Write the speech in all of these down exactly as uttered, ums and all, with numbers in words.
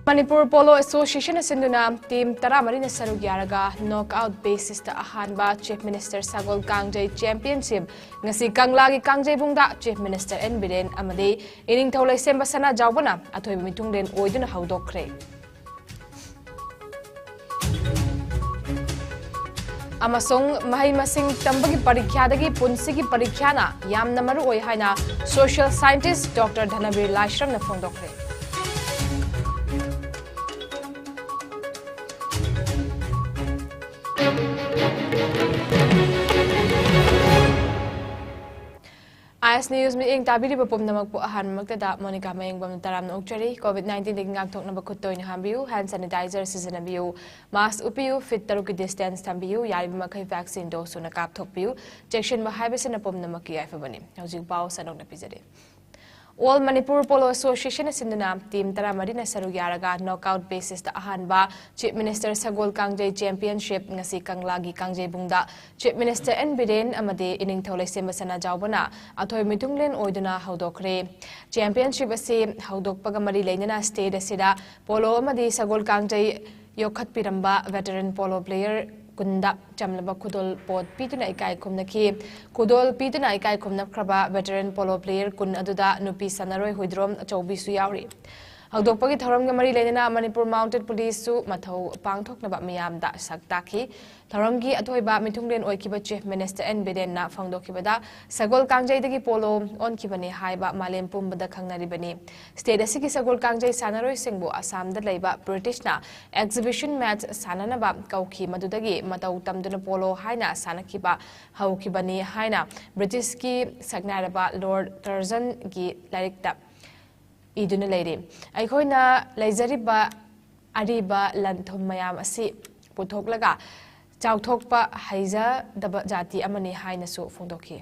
Manipur polo ꯑꯦꯁꯣꯁꯤꯌꯦꯁꯟꯅ ꯁꯤꯟꯗꯨꯅ team ꯇꯔꯥꯃꯔꯤꯅ ꯁꯔꯨꯛ ꯌꯥꯔꯒ ꯅꯣꯛꯑꯥꯎꯠ ꯕꯦꯁꯤꯁꯇ ꯑꯍꯥꯟꯕ ꯆꯤꯐ ꯃꯤꯅꯤꯁꯇꯔ ꯁꯒꯣꯜ ꯀꯥꯡꯖꯩ ꯆꯦꯝꯄꯤꯌꯟꯁꯤꯞ ꯉꯁꯤ ꯀꯪꯂꯥꯒꯤ ꯀꯥꯡꯖꯩꯕꯨꯡꯗ ꯆꯤꯐ ꯃꯤꯅꯤꯁꯇꯔ ꯑꯦꯟ ꯕꯤꯔꯦꯟ ꯑꯃꯗꯤ ꯏꯅꯤꯡꯊꯧ ꯂꯩꯁꯦꯝꯕ ꯁꯅꯥꯖꯥꯎꯕꯅ ꯑꯊꯣꯏꯕ ꯃꯤꯊꯨꯡꯂꯦꯟ ꯑꯣꯏꯗꯨꯅ ꯍꯧꯗꯣꯛꯈ꯭ꯔꯦ꯫ ꯑꯃꯁꯨꯡ ꯃꯍꯩ ꯃꯁꯤꯡ ꯇꯝꯕꯒꯤ ꯄꯔꯤꯈ꯭ꯌꯥꯗꯒꯤ ꯄꯨꯟꯁꯤꯒꯤ ꯄꯔꯤꯈ꯭ꯌꯥꯅ ꯌꯥꯝꯅ ꯃꯔꯨ ꯑꯣꯏ ꯍꯥꯏꯅ ꯁꯣꯁꯤꯌꯦꯜ ꯁꯥꯏꯟꯇꯤꯁ꯭ꯠ ꯗꯣꯛꯇꯔ ꯙꯅꯕꯤꯔ ꯂꯥꯏꯁ꯭ꯔꯝꯅ ꯐꯣꯡꯗꯣꯛꯈ꯭ꯔꯦ꯫ ꯑꯥꯏ ꯑꯦꯁ ꯅ꯭ꯌꯨꯁ ꯃꯤꯠꯌꯦꯡ ꯇꯥꯕꯤꯔꯤꯕ ꯄꯨꯝꯅꯃꯛꯄꯨ ꯑꯍꯥꯟꯕꯃꯛꯇꯗ ꯃꯣꯅꯤꯀꯥ ꯃꯌꯦꯡꯕꯝꯅ ꯇꯔꯥꯝꯅ ꯑꯣꯛꯆꯔꯤ꯫ ꯀꯣꯚꯤꯗ ꯅꯥꯏꯟꯇꯤꯟꯗꯒꯤ ꯉꯥꯛꯊꯣꯛꯅꯕ ꯈꯨꯠ ꯇꯣꯏꯅ ꯍꯥꯝꯕꯤꯌꯨ, ꯍꯦꯟꯗ ꯁꯦꯅꯤꯇꯥꯏꯖꯔ ꯁꯤꯖꯤꯟꯅꯕꯤꯌꯨ, ꯃꯥꯁ꯭ꯛ ꯎꯞꯄꯤꯌꯨ, ꯐꯤꯠ ꯇꯔꯨꯛꯀꯤ ꯗꯤꯁꯇꯦꯟꯁ ꯊꯝꯕꯤꯌꯨ, ꯌꯥꯔꯤꯕ ꯃꯈꯩ ꯚꯦꯛꯁꯤꯟ ꯗꯣꯁ ꯁꯨꯅ ꯀꯥꯞꯊꯣꯛꯄꯤꯌꯨ꯫ ꯆꯦꯛꯁꯤꯟꯕ ꯍꯥꯏꯕꯁꯤꯅ ꯄꯨꯝꯅꯃꯛꯀꯤ ꯌꯥꯏꯐꯕꯅꯤ꯫ ꯍꯧꯖꯤꯛ ꯄꯥꯎ ꯁꯟꯗꯣꯛꯅ ꯄꯤꯖꯔꯤ꯫ ꯑꯣꯜ ꯃꯅꯤꯄꯨꯔ ꯄꯣꯂꯣ ꯑꯦꯁꯣꯁꯤꯌꯦꯁꯟꯅ ꯁꯤꯟꯗꯨꯅ ꯇꯤꯝ ꯇꯔꯥꯃꯔꯤꯅ ꯁꯔꯨꯛ ꯌꯥꯔꯒ ꯅꯣꯛꯑꯥꯎꯠ ꯕꯦꯁꯤꯁꯇ ꯑꯍꯥꯟꯕ ꯆꯤꯐ ꯃꯤꯅꯤꯁꯇꯔ ꯁꯒꯣꯜ ꯀꯥꯡꯖꯩ ꯆꯦꯝꯄꯤꯌꯟꯁꯤꯞ ꯉꯁꯤ ꯀꯪꯂꯥꯒꯤ ꯀꯥꯡꯖꯩꯕꯨꯡꯗ ꯆꯤꯐ ꯃꯤꯅꯤꯁꯇꯔ ꯑꯦꯟ ꯕꯤꯔꯦꯟ ꯑꯃꯗꯤ ꯏꯅꯤꯡꯊꯧ ꯂꯩꯁꯦꯝꯕ ꯁꯅꯥꯖꯥꯎꯕꯅ ꯑꯊꯣꯏ ꯃꯤꯊꯨꯡꯂꯦꯟ ꯑꯣꯏꯗꯨꯅ ꯍꯧꯗꯣꯛꯈ꯭ꯔꯦ꯫ ꯆꯦꯝꯄꯤꯌꯟꯁꯤꯞ ꯑꯁꯤ ꯍꯧꯗꯣꯛꯄꯒ ꯃꯔꯤ ꯂꯩꯅꯅ ꯁ꯭ꯇꯦꯠ ꯑꯁꯤꯗ ꯄꯣꯂꯣ ꯑꯃꯗꯤ ꯁꯒꯣꯜ ꯀꯥꯡꯖꯩ ꯌꯣꯛꯈꯠꯄꯤꯔꯝꯕ ꯚꯦꯇꯔꯟ ꯄꯣꯂꯣ ꯄ꯭ꯂꯦꯌꯔ ꯀꯨꯟꯗ ꯆꯝꯂꯕ ꯈꯨꯗꯣꯜ ꯄꯣꯠ ꯄꯤꯗꯨꯅ ꯏꯀꯥꯏ ꯈꯨꯝꯅꯈꯤ꯫ ꯈꯨꯗꯣꯜ ꯄꯤꯗꯨꯅ ꯏꯀꯥꯏ ꯈꯨꯝꯅꯈ꯭ꯔꯕ ꯚꯦꯇꯔꯟ ꯄꯣꯂꯣ ꯄ꯭ꯂꯦꯌꯔ ꯀꯨꯟ ꯑꯗꯨꯗ ꯅꯨꯄꯤ ꯁꯥꯟꯅꯔꯣꯏ ꯍꯨꯏꯗ꯭ꯔꯣꯝ ꯑꯆꯧꯕꯤꯁꯨ ꯌꯥꯎꯔꯤ꯫ ꯍꯧꯗꯣꯛꯄꯒꯤ ꯊꯧꯔꯝꯒ ꯃꯔꯤ ꯂꯩꯅꯅ ꯃꯅꯤꯄꯨꯔ ꯃꯥꯎꯟꯇꯦꯗ ꯄꯨꯂꯤꯁꯁꯨ ꯃꯊꯧ ꯄꯥꯡꯊꯣꯛꯅꯕ ꯃꯤꯌꯥꯝꯗ ꯁꯛ ꯇꯥꯛꯈꯤ꯫ ꯊꯧꯔꯝꯒꯤ ꯑꯊꯣꯏꯕ ꯃꯤꯊꯨꯡꯂꯦꯟ ꯑꯣꯏꯈꯤꯕ ꯆꯤꯐ ꯃꯤꯅꯤꯁꯇꯔ ꯑꯦꯟ ꯕꯤꯔꯦꯟꯅ ꯐꯣꯡꯗꯣꯛꯈꯤꯕꯗ, ꯁꯒꯣꯜ ꯀꯥꯡꯖꯩꯗꯒꯤ ꯄꯣꯂꯣ ꯑꯣꯟꯈꯤꯕꯅꯤ ꯍꯥꯏꯕ ꯃꯥꯂꯦꯝ ꯄꯨꯝꯕꯗ ꯈꯪꯅꯔꯤꯕꯅꯤ꯫ ꯁ꯭ꯇꯦꯠ ꯑꯁꯤꯒꯤ ꯁꯒꯣꯜ ꯀꯥꯡꯖꯩ ꯁꯥꯟꯅꯔꯣꯏꯁꯤꯡꯕꯨ ꯑꯁꯥꯝꯗ ꯂꯩꯕ ꯕ꯭ꯔꯤꯇꯤꯁꯅ ꯑꯦꯛꯖꯤꯕꯤꯁꯟ ꯃꯦꯆ ꯁꯥꯟꯅꯅꯕ ꯀꯧꯈꯤ꯫ ꯃꯗꯨꯗꯒꯤ ꯃꯇꯧ ꯇꯝꯗꯨꯅ ꯄꯣꯂꯣ ꯍꯥꯏꯅ ꯁꯥꯟꯅꯈꯤꯕ ꯍꯧꯈꯤꯕꯅꯤ ꯍꯥꯏꯅ ꯕ꯭ꯔꯤꯇꯤꯁꯀꯤ ꯁꯛꯅꯥꯏꯔꯕ ꯂꯣꯔꯗ ꯀꯔꯖꯟꯒꯤ ꯂꯥꯏꯔꯤꯛꯇ ꯏꯗꯨꯅ ꯂꯩꯔꯤ꯫ ꯑꯩꯈꯣꯏꯅ ꯂꯩꯖꯔꯤꯕ ꯑꯔꯤꯕ ꯂꯟ ꯊꯨꯝ ꯃꯌꯥꯝ ꯑꯁꯤ ꯄꯨꯊꯣꯛꯂꯒ ꯆꯥꯎꯊꯣꯛꯄ ꯍꯩꯖꯗꯕ ꯖꯥꯇꯤ ꯑꯃꯅꯤ ꯍꯥꯏꯅꯁꯨ ꯐꯣꯡꯗꯣꯛꯈꯤ꯫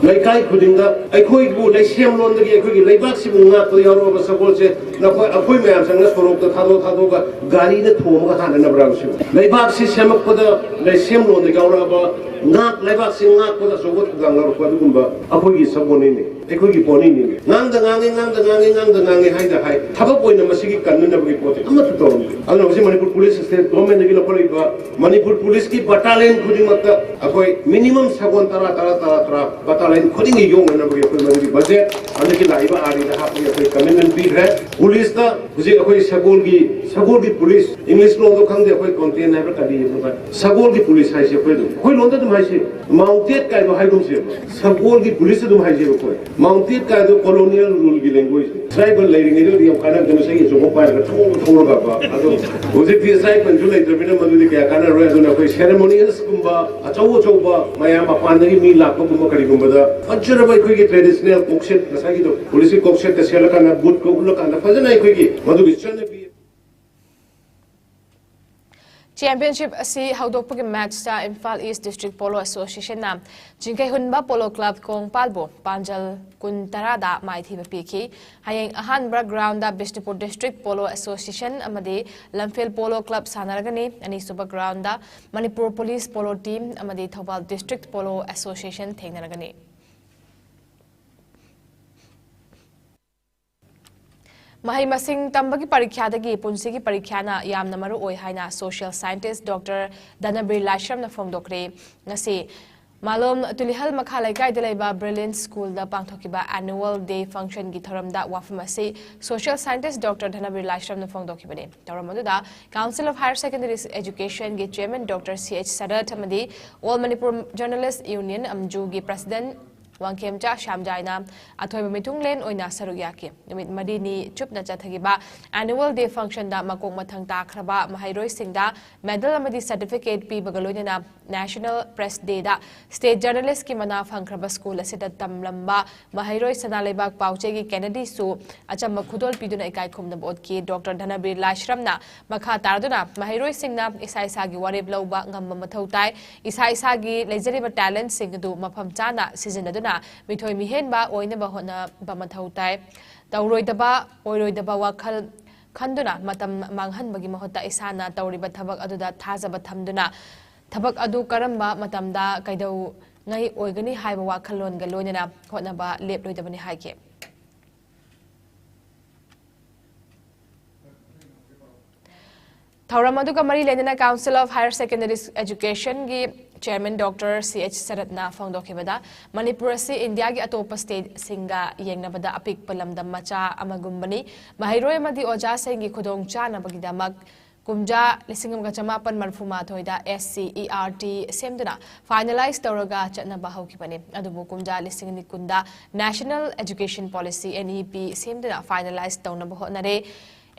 ꯂꯩꯀꯥꯏ ꯈꯨꯗꯤꯡꯗ ꯑꯩꯈꯣꯏꯕꯨ ꯂꯩꯁꯦꯝꯂꯣꯟꯗꯒꯤ ꯑꯩꯈꯣꯏꯒꯤ ꯂꯩꯕꯥꯛꯁꯤꯕꯨ ꯉꯥꯛꯄ ꯌꯥꯎꯔꯛꯂꯕ ꯁꯒꯣꯜꯁꯦ ꯅꯈꯣꯏ, ꯑꯩꯈꯣꯏ ꯃꯌꯥꯝ ꯆꯪꯅ ꯁꯣꯔꯣꯛꯇ ꯊꯥꯗꯣꯛ ꯊꯥꯗꯣꯛꯑꯒ ꯒꯥꯔꯤꯗ ꯊꯣꯝꯃꯒ ꯍꯥꯠꯅꯅꯕ꯭ꯔꯥ ꯁꯤꯕꯨ? ꯂꯩꯕꯥꯛꯁꯤ ꯁꯦꯝꯃꯛꯄꯗ ꯂꯩꯁꯦꯝꯂꯣꯟꯗ ꯌꯥꯎꯔꯛꯂꯕ ꯉꯥꯛ ꯂꯩꯕꯥꯛꯁꯤ ꯉꯥꯛꯄꯗ ꯑꯆꯧꯕ ꯊꯧꯗꯥꯡ ꯂꯧꯔꯛꯄ ꯑꯗꯨꯒꯨꯝꯕ ꯑꯩꯈꯣꯏꯒꯤ ꯁꯒꯣꯜꯅꯤꯅꯦ, ꯑꯩꯈꯣꯏꯒꯤ ꯄꯣꯠꯅꯤꯅꯦ꯫ ꯉꯥꯡꯗ ꯉꯥꯡꯉꯤ, ꯉꯥꯡꯗ ꯉꯥꯡꯉꯤ, ꯉꯥꯡꯗ ꯉꯥꯡꯉꯤ ꯍꯥꯏꯗ ꯍꯥꯏ, ꯊꯕꯛ ꯑꯣꯏꯅ ꯃꯁꯤꯒꯤ ꯀꯟꯅꯅꯕꯒꯤ ꯄꯣꯠꯁꯦ ꯑꯃꯠꯇ ꯇꯧꯔꯝꯗꯦ꯫ ꯑꯗꯨꯅ ꯍꯧꯖꯤꯛ ꯃꯅꯤꯄꯨꯔ ꯄꯨꯂꯤꯁ ꯁ꯭ꯇꯦꯠ ꯒꯣꯔꯃꯦꯟꯗꯒꯤ ꯂꯧꯈꯠꯂꯛꯏꯕ ꯃꯅꯤꯄꯨꯔ ꯄꯨꯂꯤꯁꯀꯤ ꯕꯇꯥꯂꯤꯌꯟ ꯈꯨꯗꯤꯡꯃꯛꯇ ꯑꯩꯈꯣꯏ ꯃꯤꯅꯤꯃꯝ ꯁꯒꯣꯜ ꯇꯔꯥ, ꯇꯔꯥ, ꯇꯔꯥ, ꯇꯔꯥ ꯕꯇꯥꯂꯤꯌꯟ ꯈꯨꯗꯤꯡꯒꯤ ꯌꯣꯛꯅꯅꯕꯒꯤ ꯑꯩꯈꯣꯏ ꯃꯗꯨꯒꯤ ꯕꯖꯦꯠ ꯍꯟꯗꯛꯀꯤ ꯂꯥꯛꯏꯕ ꯑꯥꯔꯤꯗ ꯍꯥꯞꯄꯒꯤ ꯑꯩꯈꯣꯏ ꯀꯃꯤꯠꯃꯦꯟ ꯄꯤꯈ꯭ꯔꯦ꯫ ꯄꯨꯂꯤꯁꯇ ꯍꯧꯖꯤꯛ ꯑꯩꯈꯣꯏ ꯁꯒꯣꯜꯒꯤ, ꯁꯒꯣꯜꯒꯤ ꯄꯨꯂꯤꯁ, ꯏꯪꯂꯤꯁ ꯂꯣꯟꯗꯣ ꯈꯪꯗꯦ, ꯑꯩꯈꯣꯏ ꯀꯣꯟꯇꯦꯟ ꯍꯥꯏꯕ꯭ꯔꯥ ꯀꯔꯤ ꯍꯥꯏꯕ꯭ꯔꯥ, ꯁꯒꯣꯜꯒꯤ ꯄꯨꯂꯤꯁ ꯍꯥꯏꯁꯦ ꯑꯩꯈꯣꯏ ꯑꯗꯨꯝ, ꯑꯩꯈꯣꯏ ꯂꯣꯟꯗ ꯑꯗꯨꯝ ꯍꯥꯏꯁꯦ, ꯃꯥꯎꯟꯇꯦꯠ ꯀꯥꯏꯗꯣ ꯍꯥꯏꯒꯨꯝꯁꯦꯕ꯫ ꯁꯒꯣꯜꯒꯤ ꯄꯨꯂꯤꯁ ꯑꯗꯨꯝ ꯍꯥꯏꯖꯦꯕ ꯑꯩꯈꯣꯏ꯫ ꯃꯥꯎꯟꯇꯦꯠ ꯀꯥꯏꯗꯣ ꯀꯣꯂꯣꯅꯤꯌꯦꯜ ꯔꯨꯜꯒꯤ ꯂꯦꯡꯒ꯭ꯋꯦꯖꯅꯤ꯫ ꯇ꯭ꯔꯥꯏꯕꯦꯜ ꯂꯩꯔꯤꯉꯩꯗꯗꯤ ꯌꯥꯝ ꯀꯥꯟꯅꯗꯅ ꯆꯍꯤ ꯑꯆꯧꯕ ꯄꯥꯏꯔꯒ ꯊꯧꯔ ꯊꯧꯔꯒꯕ꯫ ꯑꯗꯣ ꯍꯧꯖꯤꯛꯇꯤ ꯇ꯭ꯔꯥꯏꯕꯦꯜꯁꯨ ꯂꯩꯇ꯭ꯔꯕꯅꯤꯅ ꯃꯗꯨꯗꯤ ꯀꯌꯥ ꯀꯥꯟꯅꯔꯣꯏ꯫ ꯑꯗꯨꯅ ꯑꯩꯈꯣꯏ ꯁꯦꯔꯦꯃꯣꯅꯤꯌꯜꯁꯀꯨꯝꯕ, ꯑꯆꯧ ꯑꯆꯧꯕ ꯃꯌꯥꯝ ꯃꯄꯥꯟꯗꯒꯤ ꯃꯤ ꯂꯥꯛꯄꯒꯨꯝꯕ ꯀꯔꯤꯒꯨꯝꯕꯗ ꯐꯖꯔꯕ ꯑꯩꯈꯣꯏꯒꯤ ꯇ꯭ꯔꯦꯗꯤꯁꯅꯦꯜ ꯀꯣꯛꯁꯦꯠ, ꯉꯁꯥꯏꯒꯤꯗꯣ ꯄꯨꯂꯤꯁꯀꯤ ꯀꯣꯛꯁꯦꯠꯀ ꯁꯦꯠꯂꯀꯥꯟꯗ, ꯕꯨꯠꯀ ꯎꯠꯂꯀꯥꯟꯗ ꯐꯖꯅ ꯑꯩꯈꯣꯏꯒꯤ ꯃꯗꯨꯒꯤ ꯆꯠꯅꯕꯤ꯫ ꯆꯦꯝꯄꯤꯌꯟꯁꯤꯞ ꯑꯁꯤ ꯍꯧꯗꯣꯛꯄꯒꯤ ꯃꯦꯆꯇ ꯏꯝꯐꯥꯜ ꯏꯁ ꯗꯤꯁꯇ꯭ꯔꯤꯛ ꯄꯣꯂꯣ ꯑꯦꯁꯣꯁꯤꯌꯦꯁꯟꯅ ꯆꯤꯡꯈꯩꯍꯨꯟꯕ ꯄꯣꯂꯣ ꯀ꯭ꯂꯕ ꯀꯣꯡꯄꯥꯜꯕꯨ ꯄꯥꯟꯖꯜ ꯀꯨꯟ ꯇꯔꯥꯗ ꯃꯥꯏꯊꯤꯕ ꯄꯤꯈꯤ꯫ ꯍꯌꯦꯡ ꯑꯍꯥꯟꯕ ground Bishnupur district polo association ꯑꯃꯗꯤ ꯂꯝꯐꯦꯜ ꯄꯣꯂꯣ ꯀ꯭ꯂꯕ ꯁꯥꯟꯅꯔꯒꯅꯤ꯫ ꯑꯅꯤꯁꯨꯕ ground Manipur police polo team ꯑꯃꯗꯤ ꯊꯧꯕꯥꯜ ꯗꯤꯁꯇ꯭ꯔꯤꯛ ꯄꯣꯂꯣ ꯑꯦꯁꯣꯁꯤꯌꯦꯁꯟ ꯊꯦꯡꯅꯔꯒꯅꯤ꯫ ꯃꯍꯩ ꯃꯁꯤꯡ ꯇꯝꯕꯒꯤ ꯄꯔꯤꯈ꯭ꯌꯥꯗꯒꯤ ꯄꯨꯟꯁꯤꯒꯤ ꯄꯔꯤꯈ꯭ꯌꯥꯅ ꯌꯥꯝꯅ ꯃꯔꯨ ꯑꯣꯏ ꯍꯥꯏꯅ ꯁꯣꯁꯤꯌꯦꯜ ꯁꯥꯏꯟꯇꯤꯁ ꯗꯣꯛꯇꯔ ꯙꯅꯕꯤꯔ ꯂꯥꯏꯁ꯭ꯔꯝꯅ ꯐꯣꯡꯗꯣꯛꯈ꯭ꯔꯦ꯫ ꯉꯁꯤ ꯃꯥꯂꯣꯝ ꯇꯨꯂꯤꯍꯜ ꯃꯈꯥ ꯂꯩꯀꯥꯏꯗ ꯂꯩꯕ ꯕ꯭ꯔꯤꯂꯤꯌꯟ ꯁ꯭ꯀꯨꯜꯗ ꯄꯥꯡꯊꯣꯛꯈꯤꯕ ꯑꯦꯅꯨꯋꯦꯜ ꯗꯦ ꯐꯪꯁꯟꯒꯤ ꯊꯧꯔꯝꯗ ꯋꯥꯐꯝ ꯑꯁꯤ ꯁꯣꯁꯤꯌꯦꯜ ꯁꯥꯏꯟꯇꯤꯁ ꯗꯣꯛꯇꯔ ꯙꯅꯕꯤꯔ ꯂꯥꯏꯁ꯭ꯔꯝꯅ ꯐꯣꯡꯗꯣꯛꯈꯤꯕꯅꯤ꯫ ꯊꯧꯔꯝ ꯑꯗꯨꯗ ꯀꯥꯎꯟꯁꯤꯜ ꯑꯣꯐ ꯍꯥꯌꯔ ꯁꯦꯀꯦꯟꯗꯔꯤ ꯑꯦꯖꯨꯀꯦꯁꯟꯒꯤ chairman doctor C H Sarat ꯑꯃꯗꯤ ꯑꯣꯜ ꯃꯅꯤꯄꯨꯔ ꯖꯔꯅꯦꯂꯤꯁ ꯌꯨꯅꯤꯌꯟ ꯑꯝꯖꯨꯒꯤ ꯄ꯭ꯔꯁꯤꯗꯦꯟꯠ ꯋꯥꯡꯈꯦꯝꯆꯥ ꯁ꯭ꯌꯥꯝꯖꯥꯏꯅ ꯑꯊꯣꯏꯕ ꯃꯤꯊꯨꯡꯂꯦꯟ ꯑꯣꯏꯅ ꯁꯔꯨꯛ ꯌꯥꯈꯤ꯫ ꯅꯨꯃꯤꯠ ꯃꯔꯤꯅꯤ ꯆꯨꯞꯅ ꯆꯠꯊꯈꯤꯕ ꯑꯦꯅꯨꯋꯦꯜ ꯗꯦ ꯐꯪꯁꯟꯗ ꯃꯀꯣꯛ ꯃꯊꯪ ꯇꯥꯈ꯭ꯔꯕ ꯃꯍꯩꯔꯣꯏꯁꯤꯡꯗ ꯃꯦꯗꯜ ꯑꯃꯗꯤ ꯁꯔꯇꯤꯐꯤꯀꯦꯠ ꯄꯤꯕꯒ ꯂꯣꯏꯅꯅ ꯅꯦꯁꯅꯦꯜ ꯄ꯭ꯔꯦꯁ ꯗꯦꯗ ꯁ꯭ꯇꯦꯠ ꯖꯔꯅꯦꯂꯤꯁꯀꯤ ꯃꯅꯥ ꯐꯪꯈ꯭ꯔꯕ ꯁ꯭ꯀꯨꯜ ꯑꯁꯤꯗ ꯇꯝꯂꯝꯕ ꯃꯍꯩꯔꯣꯏ ꯁꯅꯥ ꯂꯩꯕꯥꯛ ꯄꯥꯎꯆꯦꯒꯤ ꯀꯦꯅꯗꯤꯁꯨ ꯑꯆꯝꯕ ꯈꯨꯗꯣꯜ ꯄꯤꯗꯨꯅ ꯏꯀꯥꯏ ꯈꯨꯝꯅꯕ ꯎꯠꯈꯤ꯫ ꯗꯣꯛꯇꯔ ꯙꯅꯕꯤꯔ ꯂꯥꯏꯁ꯭ꯔꯝꯅ ꯃꯈꯥ ꯇꯥꯔꯗꯨꯅ ꯃꯍꯩꯔꯣꯏꯁꯤꯡꯅ ꯏꯁꯥ ꯏꯁꯥꯒꯤ ꯋꯥꯔꯦꯞ ꯂꯧꯕ ꯉꯝꯕ ꯃꯊꯧ ꯇꯥꯏ꯫ ꯏꯁꯥ ꯏꯁꯥꯒꯤ ꯂꯩꯖꯔꯤꯕ ꯇꯦꯂꯦꯟꯠꯁꯤꯡ ꯑꯗꯨ ꯃꯐꯝ ꯆꯥꯅ ꯁꯤꯖꯤꯟꯅꯗꯨꯅ ꯃꯤꯊꯣꯏ ꯃꯤꯍꯦꯟꯕ ꯑꯣꯏꯅꯕ ꯍꯣꯠꯅꯕ ꯃꯊꯧ ꯇꯥꯏ꯫ ꯇꯧꯔꯣꯏꯗꯕ, ꯑꯣꯏꯔꯣꯏꯗꯕ ꯋꯥꯈꯜ ꯈꯟꯗꯨꯅ ꯃꯇꯝ ꯃꯥꯡꯍꯟꯕꯒꯤ ꯃꯍꯨꯠꯇ ꯏꯁꯥꯅ ꯇꯧꯔꯤꯕ ꯊꯕꯛ ꯑꯗꯨꯗ ꯊꯥꯖꯕ ꯊꯝꯗꯨꯅ ꯊꯕꯛ ꯑꯗꯨ ꯀꯔꯝꯕ ꯃꯇꯝꯗ ꯀꯩꯗꯧꯉꯩ ꯑꯣꯏꯒꯅꯤ ꯍꯥꯏꯕ ꯋꯥꯈꯜꯂꯣꯟꯒ ꯂꯣꯏꯅꯅ ꯍꯣꯠꯅꯕ ꯂꯦꯞꯂꯣꯏꯗꯕꯅꯤ ꯍꯥꯏꯈꯤ꯫ ꯊꯧꯔꯝ ꯑꯗꯨꯒ ꯃꯔꯤ ꯂꯩꯅꯅ Council of Higher Secondary Educationꯒꯤ Chairman Doctor C H ꯁꯔꯠꯅ ꯐꯣꯡꯗꯣꯛꯈꯤꯕꯗ, Manipur ꯑꯁꯤ ꯏꯟꯗꯤꯌꯥꯒꯤ ꯑꯇꯣꯞꯄ stateꯁꯤꯡꯒ ꯌꯦꯡꯅꯕꯗ ꯑꯄꯤꯛꯄ ꯂꯝꯗꯝ ꯃꯆꯥ ꯑꯃꯒꯨꯝꯕꯅꯤ꯫ ꯃꯍꯩꯔꯣꯏ ꯑꯃꯗꯤ ꯑꯣꯖꯥꯁꯤꯡꯒꯤ ꯈꯨꯗꯣꯡꯆꯥꯅꯕꯒꯤꯗꯃꯛ ꯀꯨꯝꯖꯥ ꯂꯤꯁꯤꯡ ꯑꯃꯒ ꯆꯃꯥꯄꯟ ꯃꯔꯤꯐꯨ ꯃꯥꯊꯣꯏꯗ S C E R T ꯁꯦꯝꯗꯨꯅ finalize ꯇꯧꯔꯒ ꯆꯠꯅꯕ ꯍꯧꯈꯤꯕꯅꯤ꯫ ꯑꯗꯨꯕꯨ ꯀꯨꯝꯖꯥ ꯂꯤꯁꯤꯡ ꯑꯅꯤ ꯀꯨꯟꯗ National Education Policy, N E P, ꯁꯦꯝꯗꯨꯅ finalize ꯇꯧꯅꯕ ꯍꯣꯠꯅꯔꯦ꯫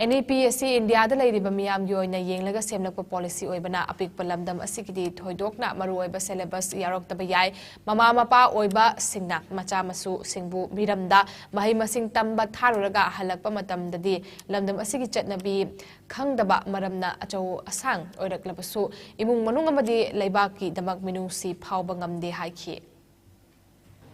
N E P ꯑꯁꯤ ꯏꯟꯗꯤꯌꯥꯗ ꯂꯩꯔꯤꯕ ꯃꯤꯌꯥꯝꯒꯤ ꯑꯣꯏꯅ ꯌꯦꯡꯂꯒ ꯁꯦꯝꯂꯛꯄ policy ꯑꯣꯏꯕꯅ, ꯑꯄꯤꯛꯄ ꯂꯝꯗꯝ ꯑꯁꯤꯒꯤꯗꯤ ꯊꯣꯏꯗꯣꯛꯅ ꯃꯔꯨꯑꯣꯏꯕ syllabus ꯌꯥꯎꯔꯛꯇꯕ ꯌꯥꯏ꯫ ꯃꯃꯥ ꯃꯄꯥ ꯑꯣꯏꯕꯁꯤꯡꯅ ꯃꯆꯥ ꯃꯁꯨꯁꯤꯡꯕꯨ ꯃꯤꯔꯝꯗ ꯃꯍꯩ ꯃꯁꯤꯡ ꯇꯝꯕ ꯊꯥꯔꯨꯔꯒ ꯍꯜꯂꯛꯄ ꯃꯇꯝꯗꯗꯤ ꯂꯝꯗꯝ ꯑꯁꯤꯒꯤ ꯆꯠꯅꯕꯤ ꯈꯪꯗꯕ ꯃꯔꯝꯅ ꯑꯆꯧ ꯑꯁꯥꯡ ꯑꯣꯏꯔꯛꯂꯕꯁꯨ, ꯏꯃꯨꯡ ꯃꯅꯨꯡ ꯑꯃꯗꯤ ꯂꯩꯕꯥꯛꯀꯤꯗꯃꯛ ꯃꯤꯅꯨꯡꯁꯤ ꯐꯥꯎꯕ ꯉꯝꯗꯦ ꯍꯥꯏꯈꯤ꯫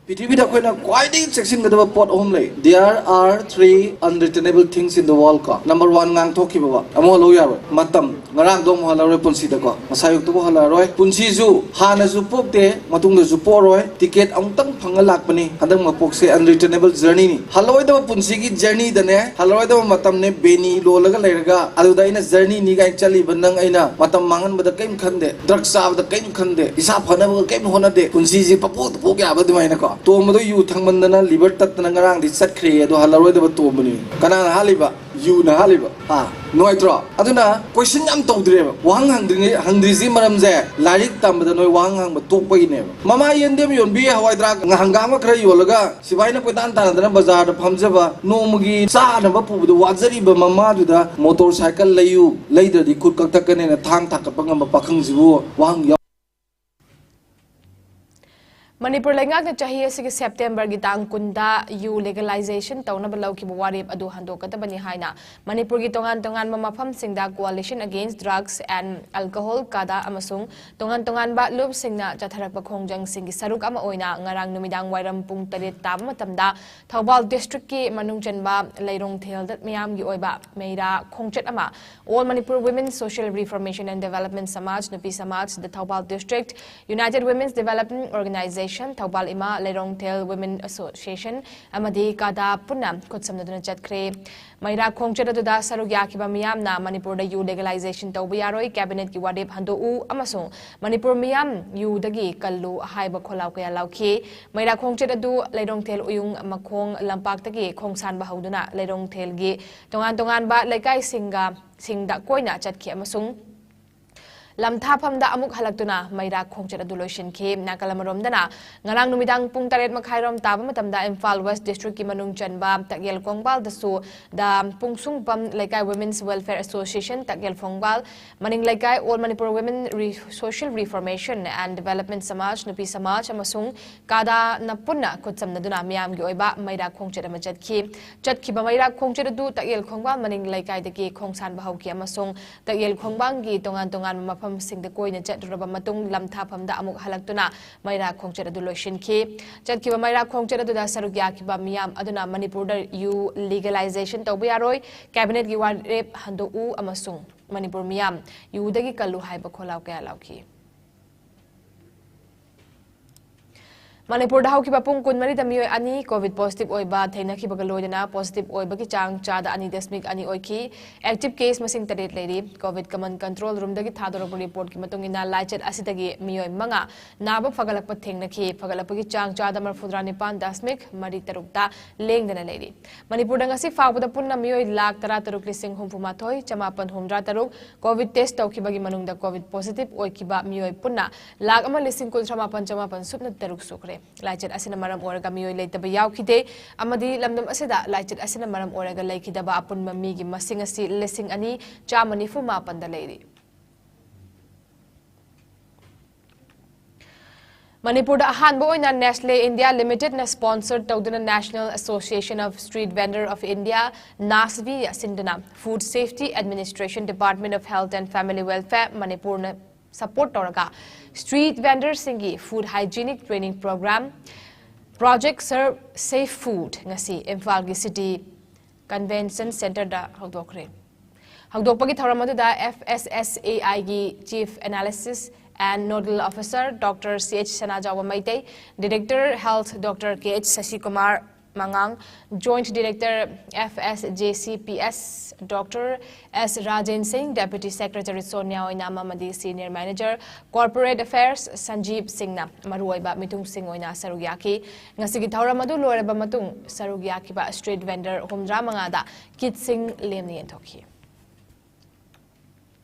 ꯄ꯭ꯔꯤꯊꯤꯕꯤꯗ ꯑꯩꯈꯣꯏꯅ ꯈ꯭ꯋꯥꯏꯗꯒꯤ ꯆꯦꯛꯁꯤꯟꯒꯗꯕ ꯄꯣꯠ ꯑꯍꯨꯝ ꯂꯩ꯫ There are three unwritten things in the world ꯀꯣ꯫ Number one ꯉꯥꯡꯊꯣꯛꯈꯤꯕ ꯋꯥ ꯑꯃꯨꯛ ꯍꯜꯂꯧ ꯌꯥꯔꯣꯏ꯫ ꯃꯇꯝ꯫ ꯉꯔꯥꯡꯗꯣ ꯑꯃꯨꯛ ꯍꯜꯂꯔꯣꯏ ꯄꯨꯟꯁꯤꯗꯀꯣ꯫ ꯉꯁꯥꯏ ꯑꯌꯨꯛꯇꯕꯨ ꯍꯜꯂꯛꯑꯔꯣꯏ꯫ ꯄꯨꯟꯁꯤꯁꯨ ꯍꯥꯟꯅꯁꯨ ꯄꯣꯛꯇꯦ, ꯃꯇꯨꯡꯗꯁꯨ ꯄꯣꯛꯑꯔꯣꯏ꯫ Ticket ꯑꯃꯨꯛꯇꯪ ꯐꯪꯉ ꯂꯥꯛꯄꯅꯤ꯫ ꯍꯟꯗꯛ ꯃꯄꯣꯛꯁꯦ unreturnable journeyꯅꯤ꯫ ꯍꯜꯂꯔꯣꯏꯗꯕ ꯄꯨꯟꯁꯤꯒꯤ journeyꯗꯅꯦ, ꯍꯜꯂꯔꯣꯏꯗꯕ ꯃꯇꯝꯅꯦ, ꯕꯦꯅꯤ ꯂꯣꯜꯂꯒ ꯂꯩꯔꯒ ꯑꯗꯨꯗ ꯑꯩꯅ journeyꯅꯤ ꯀꯥꯏꯅ ꯆꯠꯂꯤꯕ ꯅꯪ ꯑꯩꯅ ꯃꯇꯝ ꯃꯥꯡꯍꯟꯕꯗ ꯀꯔꯤꯝ ꯈꯟꯗꯦ, drug ꯆꯥꯕꯗ ꯀꯔꯤꯝ ꯈꯟꯗꯦ, ꯏꯁꯥ ꯐꯅꯕ ꯀꯔꯤꯝ ꯍꯣꯠꯅꯗꯦ, ꯄꯨꯟꯁꯤꯁꯦ ꯄꯪꯄꯣꯛꯇ ꯄꯣꯛ ꯌꯥꯕ ꯑꯗꯨꯃꯥꯏꯅꯀꯣ꯫ ꯇꯣꯝꯕꯗꯣ ꯌꯨ ꯊꯪꯃꯟꯗꯅ liver ꯇꯠꯇꯅ ꯉꯔꯥꯡꯗꯤ ꯆꯠꯈ꯭ꯔꯦ, ꯑꯗꯣ ꯍꯜꯂꯔꯣꯏꯗꯕ ꯇꯣꯝꯕꯅꯤ꯫ ꯀꯅꯥꯅ ꯍꯥꯠꯂꯤꯕ? ꯌꯨꯅ ꯍꯥꯠꯂꯤꯕ꯫ ꯍꯥ? ꯅꯨꯡꯉꯥꯏꯇ꯭ꯔꯣ? ꯑꯗꯨꯅ question ꯌꯥꯝ ꯇꯧꯗ꯭ꯔꯦꯕ꯫ ꯋꯥꯍꯪ ꯍꯪꯗ꯭ꯔꯤꯉꯩ, ꯍꯪꯗ꯭ꯔꯤꯁꯤ ꯃꯔꯝꯁꯦ ꯂꯥꯏꯔꯤꯛ ꯇꯝꯕꯗ ꯅꯣꯏ ꯋꯥꯍꯪ ꯍꯪꯕ ꯇꯣꯛꯄꯒꯤꯅꯦꯕ꯫ ꯃꯃꯥ ꯌꯦꯟꯗꯦꯝ ꯌꯣꯟꯕꯤ ꯍꯋꯥꯏ ꯊ꯭ꯔꯥꯛ ꯍꯪꯒꯥꯝꯒ ꯈꯔ ꯌꯣꯜꯂꯒ ꯁꯤꯐꯥꯏꯅ ꯀꯣꯏꯇꯥꯟ ꯇꯥꯟꯅꯗꯅ ꯕꯖꯥꯔꯗ ꯐꯝꯖꯕ, ꯅꯣꯡꯃꯒꯤ ꯆꯥꯅꯕ ꯄꯨꯕꯗ ꯋꯥꯖꯔꯤꯕ ꯃꯃꯥꯗꯨꯗ motorcycle ꯂꯩꯌꯨ, ꯂꯩꯗ꯭ꯔꯗꯤ ꯈꯨꯠ ꯀꯛꯊꯛꯀꯅꯦꯅ ꯊꯥꯡ ꯊꯥꯡꯒꯠꯄ ꯉꯝꯕ ꯄꯥꯈꯪꯁꯤꯕꯨ ꯋꯥꯍꯪ ꯌꯥꯎ- ꯃꯅꯤꯄꯨꯔ ꯂꯩꯉꯥꯛꯅ ꯆꯍꯤ ꯑꯁꯤꯒꯤ ꯁꯦꯞꯇꯦꯝꯕꯔꯒꯤ ꯇꯥꯡ ꯀꯨꯟꯗ ꯌꯨ ꯂꯤꯒꯦꯂꯥꯏꯖꯦꯁꯟ ꯇꯧꯅꯕ ꯂꯧꯈꯤꯕ ꯋꯥꯔꯦꯞ ꯑꯗꯨ ꯍꯟꯗꯣꯛꯀꯗꯕꯅꯤ ꯍꯥꯏꯅ ꯃꯅꯤꯄꯨꯔꯒꯤ ꯇꯣꯉꯥꯟ ꯇꯣꯉꯥꯟꯕ ꯃꯐꯝꯁꯤꯡꯗ Coalition Against Drugs and Alcohol, ꯀꯥꯗꯥ, ꯑꯃꯁꯨꯡ ꯇꯣꯉꯥꯟ ꯇꯣꯉꯥꯟꯕ ꯂꯨꯞꯁꯤꯡꯅ ꯆꯠꯊꯔꯛꯄ ꯈꯣꯡꯖꯪꯁꯤꯡꯒꯤ ꯁꯔꯨꯛ ꯑꯃ ꯑꯣꯏꯅ ꯉꯔꯥꯡ ꯅꯨꯃꯤꯗꯥꯡ ꯋꯥꯏꯔꯝ ꯄꯨꯡ ꯇꯔꯦꯠ ꯇꯥꯕ ꯃꯇꯝꯗ ꯊꯧꯕꯥꯜ ꯗꯤꯁꯇ꯭ꯔꯤꯛꯀꯤ ꯃꯅꯨꯡ ꯆꯟꯕ ꯂꯩꯔꯣꯡꯊꯦꯜꯗ ꯃꯤꯌꯥꯝꯒꯤ ꯑꯣꯏꯕ ꯃꯩꯔꯥ ꯈꯣꯡꯆꯠ ꯑꯃ All Manipur Women Social Reformation and Development Samaj, ꯅꯨꯄꯤ ꯁꯃꯥꯖ, The Thoubal District United Women's Development Organization, Thoubal ꯏꯃꯥ ꯂꯩꯔꯣꯡꯊꯦꯜ Women Association ꯑꯃꯗꯤ ꯀꯥꯗꯥ ꯄꯨꯟꯅ ꯈꯨꯠꯁꯝꯅꯗꯨꯅ ꯆꯠꯈ꯭ꯔꯦ꯫ ꯃꯩꯔꯥ ꯈꯣꯡꯆꯠ ꯑꯗꯨꯗ ꯁꯔꯨꯛ ꯌꯥꯈꯤꯕ ꯃꯤꯌꯥꯝꯅ ꯃꯅꯤꯄꯨꯔꯗ ꯌꯨ ꯂꯤꯒꯦꯂꯥꯏꯖꯦꯁꯟ ꯇꯧꯕ ꯌꯥꯔꯣꯏ, ꯀꯦꯕꯤꯅꯦꯠꯀꯤ ꯋꯥꯔꯦꯞ ꯍꯟꯗꯣꯛꯎ ꯑꯃꯁꯨꯡ ꯃꯅꯤꯄꯨꯔ ꯃꯤꯌꯥꯝ ꯌꯨꯗꯒꯤ ꯀꯜꯂꯨ ꯍꯥꯏꯕ ꯈꯣꯜꯂꯥꯎ ꯀꯌꯥ ꯂꯥꯎꯈꯤ꯫ ꯃꯩꯔꯥ ꯈꯣꯡꯆꯠ ꯑꯗꯨ ꯂꯩꯔꯣꯡꯊꯦꯜ ꯎꯌꯨꯡ ꯃꯈꯣꯡ ꯂꯝꯄꯥꯛꯇꯒꯤ ꯈꯣꯡꯁꯥꯟꯕ ꯍꯧꯗꯨꯅ ꯂꯩꯔꯣꯡꯊꯦꯜꯒꯤ ꯇꯣꯉꯥꯟ ꯇꯣꯉꯥꯟꯕ ꯂꯩꯀꯥꯏꯁꯤꯡꯒ ꯁꯤꯡꯗ ꯀꯣꯏꯅ ꯆꯠꯈꯤ ꯑꯃꯁꯨꯡ ꯂꯝꯊꯥꯐꯝꯗ ꯑꯃꯨꯛ ꯍꯜꯂꯛꯇꯨꯅ ꯃꯩꯔꯥ ꯈꯣꯡꯆꯠ ꯑꯗꯨ ꯂꯣꯏꯁꯤꯟꯈꯤ꯫ ꯅꯥꯀꯜ ꯑꯃꯔꯣꯝꯗꯅ ꯉꯔꯥꯡ ꯅꯨꯃꯤꯗꯥꯡ ꯄꯨꯡ ꯇꯔꯦꯠ ꯃꯈꯥꯏꯔꯣꯝ ꯇꯥꯕ ꯃꯇꯝꯗ ꯏꯝꯐꯥꯜ ꯋꯦꯁ ꯗꯤꯁꯇ꯭ꯔꯤꯛꯀꯤ ꯃꯅꯨꯡ ꯆꯟꯕ ꯇꯛꯌꯦꯜ ꯈꯣꯡꯕꯥꯜꯗꯁꯨ ꯗ ꯄꯨꯡꯁꯨꯡꯕꯝ ꯂꯩꯀꯥꯏ Women's Welfare Association ꯇꯛꯌꯦꯜ ꯈꯣꯡꯕꯥꯜ, ꯃꯅꯤꯡ ꯂꯩꯀꯥꯏ All Manipur Women Re-, Social Reformation and Development Samaj, ꯅꯨꯄꯤ ꯁꯃꯥꯖ ꯑꯃꯁꯨꯡ ꯀꯥꯗꯥꯅ ꯄꯨꯟꯅ ꯈꯨꯠꯁꯝꯅꯗꯨꯅ ꯃꯤꯌꯥꯝꯒꯤ ꯑꯣꯏꯕ ꯃꯩꯔꯥ ꯈꯣꯡꯆꯠ ꯑꯃ ꯆꯠꯈꯤ꯫ ꯆꯠꯈꯤꯕ ꯃꯩꯔꯥ ꯈꯣꯡꯆꯠ ꯑꯗꯨ ꯇꯛꯌꯦꯜ ꯈꯣꯡꯕꯥꯜ ꯃꯅꯤꯡ ꯂꯩꯀꯥꯏꯗꯒꯤ ꯈꯣꯡꯁꯥꯟꯕ ꯍꯧꯈꯤ ꯑꯃꯁꯨꯡ ꯇꯛꯌꯦꯜ ꯈꯣꯡꯕꯥꯜꯒꯤ ꯇꯣꯉꯥꯟ ꯇꯣꯉꯥꯟꯕ ꯃꯐꯝꯁꯤꯡꯗ ꯀꯣꯏꯅ ꯆꯠꯂꯨꯔꯕ ꯃꯇꯨꯡ ꯂꯝꯊꯥꯐꯝꯗ ꯑꯃꯨꯛ ꯍꯜꯂꯛꯇꯨꯅ ꯃꯩꯔꯥ ꯈꯣꯡꯆꯠ ꯑꯗꯨ ꯂꯣꯏꯁꯤꯟꯈꯤ꯫ ꯆꯠꯈꯤꯕ ꯃꯩꯔꯥ ꯈꯣꯡꯆꯠ ꯑꯗꯨꯗ ꯁꯔꯨꯛ ꯌꯥꯈꯤꯕ ꯃꯤꯌꯥꯝ ꯑꯗꯨꯅ ꯃꯅꯤꯄꯨꯔꯗ ꯌꯨ ꯂꯤꯒꯦꯂꯥꯏꯖꯦꯁꯟ ꯇꯧꯕ ꯌꯥꯔꯣꯏ, ꯀꯦꯕꯤꯅꯦꯠꯀꯤ ꯋꯥꯔꯦꯞ ꯍꯟꯗꯣꯛꯎ ꯑꯃꯁꯨꯡ ꯃꯅꯤꯄꯨꯔ ꯃꯤꯌꯥꯝ ꯌꯨꯗꯒꯤ ꯀꯜꯂꯨ ꯍꯥꯏꯕ ꯈꯣꯜꯂꯥꯎ ꯀꯌꯥ ꯂꯥꯎꯈꯤ꯫ ꯃꯅꯤꯄꯨꯔꯗ ꯍꯧꯈꯤꯕ ꯄꯨꯡ ꯀꯨꯟꯃꯔꯤꯗ ꯃꯤꯑꯣꯏ ꯑꯅꯤ ꯀꯣꯚꯤꯗ ꯄꯣꯖꯤꯇꯤꯚ ꯑꯣꯏꯕ ꯊꯦꯡꯅꯈꯤꯕꯒ ꯂꯣꯏꯅꯅ ꯄꯣꯖꯤꯇꯤꯚ ꯑꯣꯏꯕꯒꯤ ꯆꯥꯡ ꯆꯥꯗ ꯑꯅꯤ ꯗꯁꯃꯤꯛ ꯑꯅꯤ ꯑꯣꯏꯈꯤ꯫ ꯑꯦꯛꯇꯤꯚ ꯀꯦꯁ ꯃꯁꯤꯡ ꯇꯔꯦꯠ ꯂꯩꯔꯤ꯫ ꯀꯣꯚꯤꯗ ꯀꯃꯟ ꯀꯟꯇ꯭ꯔꯣꯜ ꯔꯨꯝꯗꯒꯤ ꯊꯥꯗꯣꯔꯛꯄ ꯔꯤꯄꯣꯔꯠꯀꯤ ꯃꯇꯨꯡ ꯏꯟꯅ ꯂꯥꯏꯆꯠ ꯑꯁꯤꯗꯒꯤ ꯃꯤꯑꯣꯏ ꯃꯉꯥ ꯅꯥꯕ ꯐꯒꯠꯂꯛꯄ ꯊꯦꯡꯅꯈꯤ꯫ ꯐꯒꯠꯂꯛꯄꯒꯤ ꯆꯥꯡ ꯆꯥꯗ ꯃꯔꯐꯨꯇꯔꯥ ꯅꯤꯄꯥꯟ ꯗꯁꯃꯤꯛ ꯃꯔꯤ ꯇꯔꯨꯛꯇ ꯂꯦꯡꯗꯅ ꯂꯩꯔꯤ꯫ ꯃꯅꯤꯄꯨꯔꯗ ꯉꯁꯤ ꯐꯥꯎꯕꯗ ꯄꯨꯟꯅ ꯃꯤꯑꯣꯏ ꯂꯥꯈ ꯇꯔꯥ ꯇꯔꯨꯛ ꯂꯤꯁꯤꯡ ꯍꯨꯝꯐꯨ ꯃꯥꯊꯣꯏ ꯆꯃꯥꯄꯟ ꯍꯨꯝꯗ꯭ꯔꯥ ꯇꯔꯨꯛ ꯀꯣꯚꯤꯗ ꯇꯦꯁ ꯇꯧꯈꯤꯕꯒꯤ ꯃꯅꯨꯡꯗ ꯀꯣꯚꯤꯗ ꯄꯣꯖꯤꯇꯤꯚ ꯑꯣꯏꯈꯤꯕ ꯃꯤꯑꯣꯏ ꯄꯨꯟꯅ ꯂꯥꯈ ꯑꯃ ꯂꯤꯁꯤꯡ ꯀꯨꯟꯊ꯭ꯔꯥ ꯃꯥꯄꯟ ꯆꯃꯥꯄꯟ ꯁꯨꯞꯅ ꯇꯔꯨꯛ ꯁꯨꯈ꯭ꯔꯦ꯫ ꯂꯥꯏꯆꯠ ꯑꯁꯤꯅ ꯃꯔꯝ ꯑꯣꯏꯔꯒ ꯃꯤꯑꯣꯏ ꯂꯩꯇꯕ ꯌꯥꯎꯈꯤꯗꯦ ꯑꯃꯗꯤ ꯂꯝꯗꯝ ꯑꯁꯤꯗ ꯂꯥꯏꯆꯠ ꯑꯁꯤꯅ ꯃꯔꯝ ꯑꯣꯏꯔꯒ ꯂꯩꯈꯤꯗꯕ ꯑꯄꯨꯟꯕ ꯃꯤꯒꯤ ꯃꯁꯤꯡ ꯑꯁꯤ ꯂꯤꯁꯤꯡ ꯑꯅꯤ ꯆꯥꯝꯃ ꯅꯤꯐꯨ ꯃꯥꯄꯟꯗ ꯂꯩꯔꯤ꯫ ꯃꯅꯤꯄꯨꯔꯗ ꯑꯍꯥꯟꯕ ꯑꯣꯏꯅ Nestle India Limited ꯅ sponsor ꯇꯧꯗꯨꯅ National Association of Street Vendor of India, NASVI ꯁꯤꯟꯗꯨꯅ Food Safety Administration, Department of Health and Family Welfare, ꯃꯅꯤꯄꯨꯔꯅ support ꯇꯧꯔꯒ street vendor ꯁꯤꯡꯒꯤ food hygienic training program Project Serve Safe Food ꯉꯁꯤ ꯏꯝꯐꯥꯜꯒꯤ City Convention Centre ꯗ ꯍꯧꯗꯣꯛꯈ꯭ꯔꯦ꯫ ꯍꯧꯗꯣꯛꯄꯒꯤ ꯊꯧꯔꯝ ꯑꯗꯨꯗ F S S A I ꯒꯤ Chief Analysis and Nodal Officer Doctor C H Sanajaoba Meitei, Director Health Doctor K H ꯁꯁꯤꯀꯨꯃꯥꯔ ꯃꯉꯥꯡ, Joint Director F S J C P S Doctor S Rajen Singh, Deputy Secretary Sonia ꯑꯣꯏꯅꯥꯝ ꯑꯃꯗꯤ Senior Manager Corporate Affairs ꯁꯟꯖꯤꯕ ꯁꯤꯡꯅ ꯃꯔꯨꯑꯣꯏꯕ ꯃꯤꯊꯨꯡꯁꯤꯡ ꯑꯣꯏꯅ ꯁꯔꯨꯛ ꯌꯥꯈꯤ꯫ ꯉꯁꯤꯒꯤ ꯊꯧꯔꯝ ꯑꯗꯨ ꯂꯣꯏꯔꯕ ꯃꯇꯨꯡ ꯁꯔꯨꯛ ꯌꯥꯈꯤꯕ street vendor ꯍꯨꯝꯗ꯭ꯔꯥ ꯃꯉꯥꯗ kitꯁꯤꯡ ꯂꯦꯝꯅ ꯌꯦꯟꯊꯣꯛꯈꯤ꯫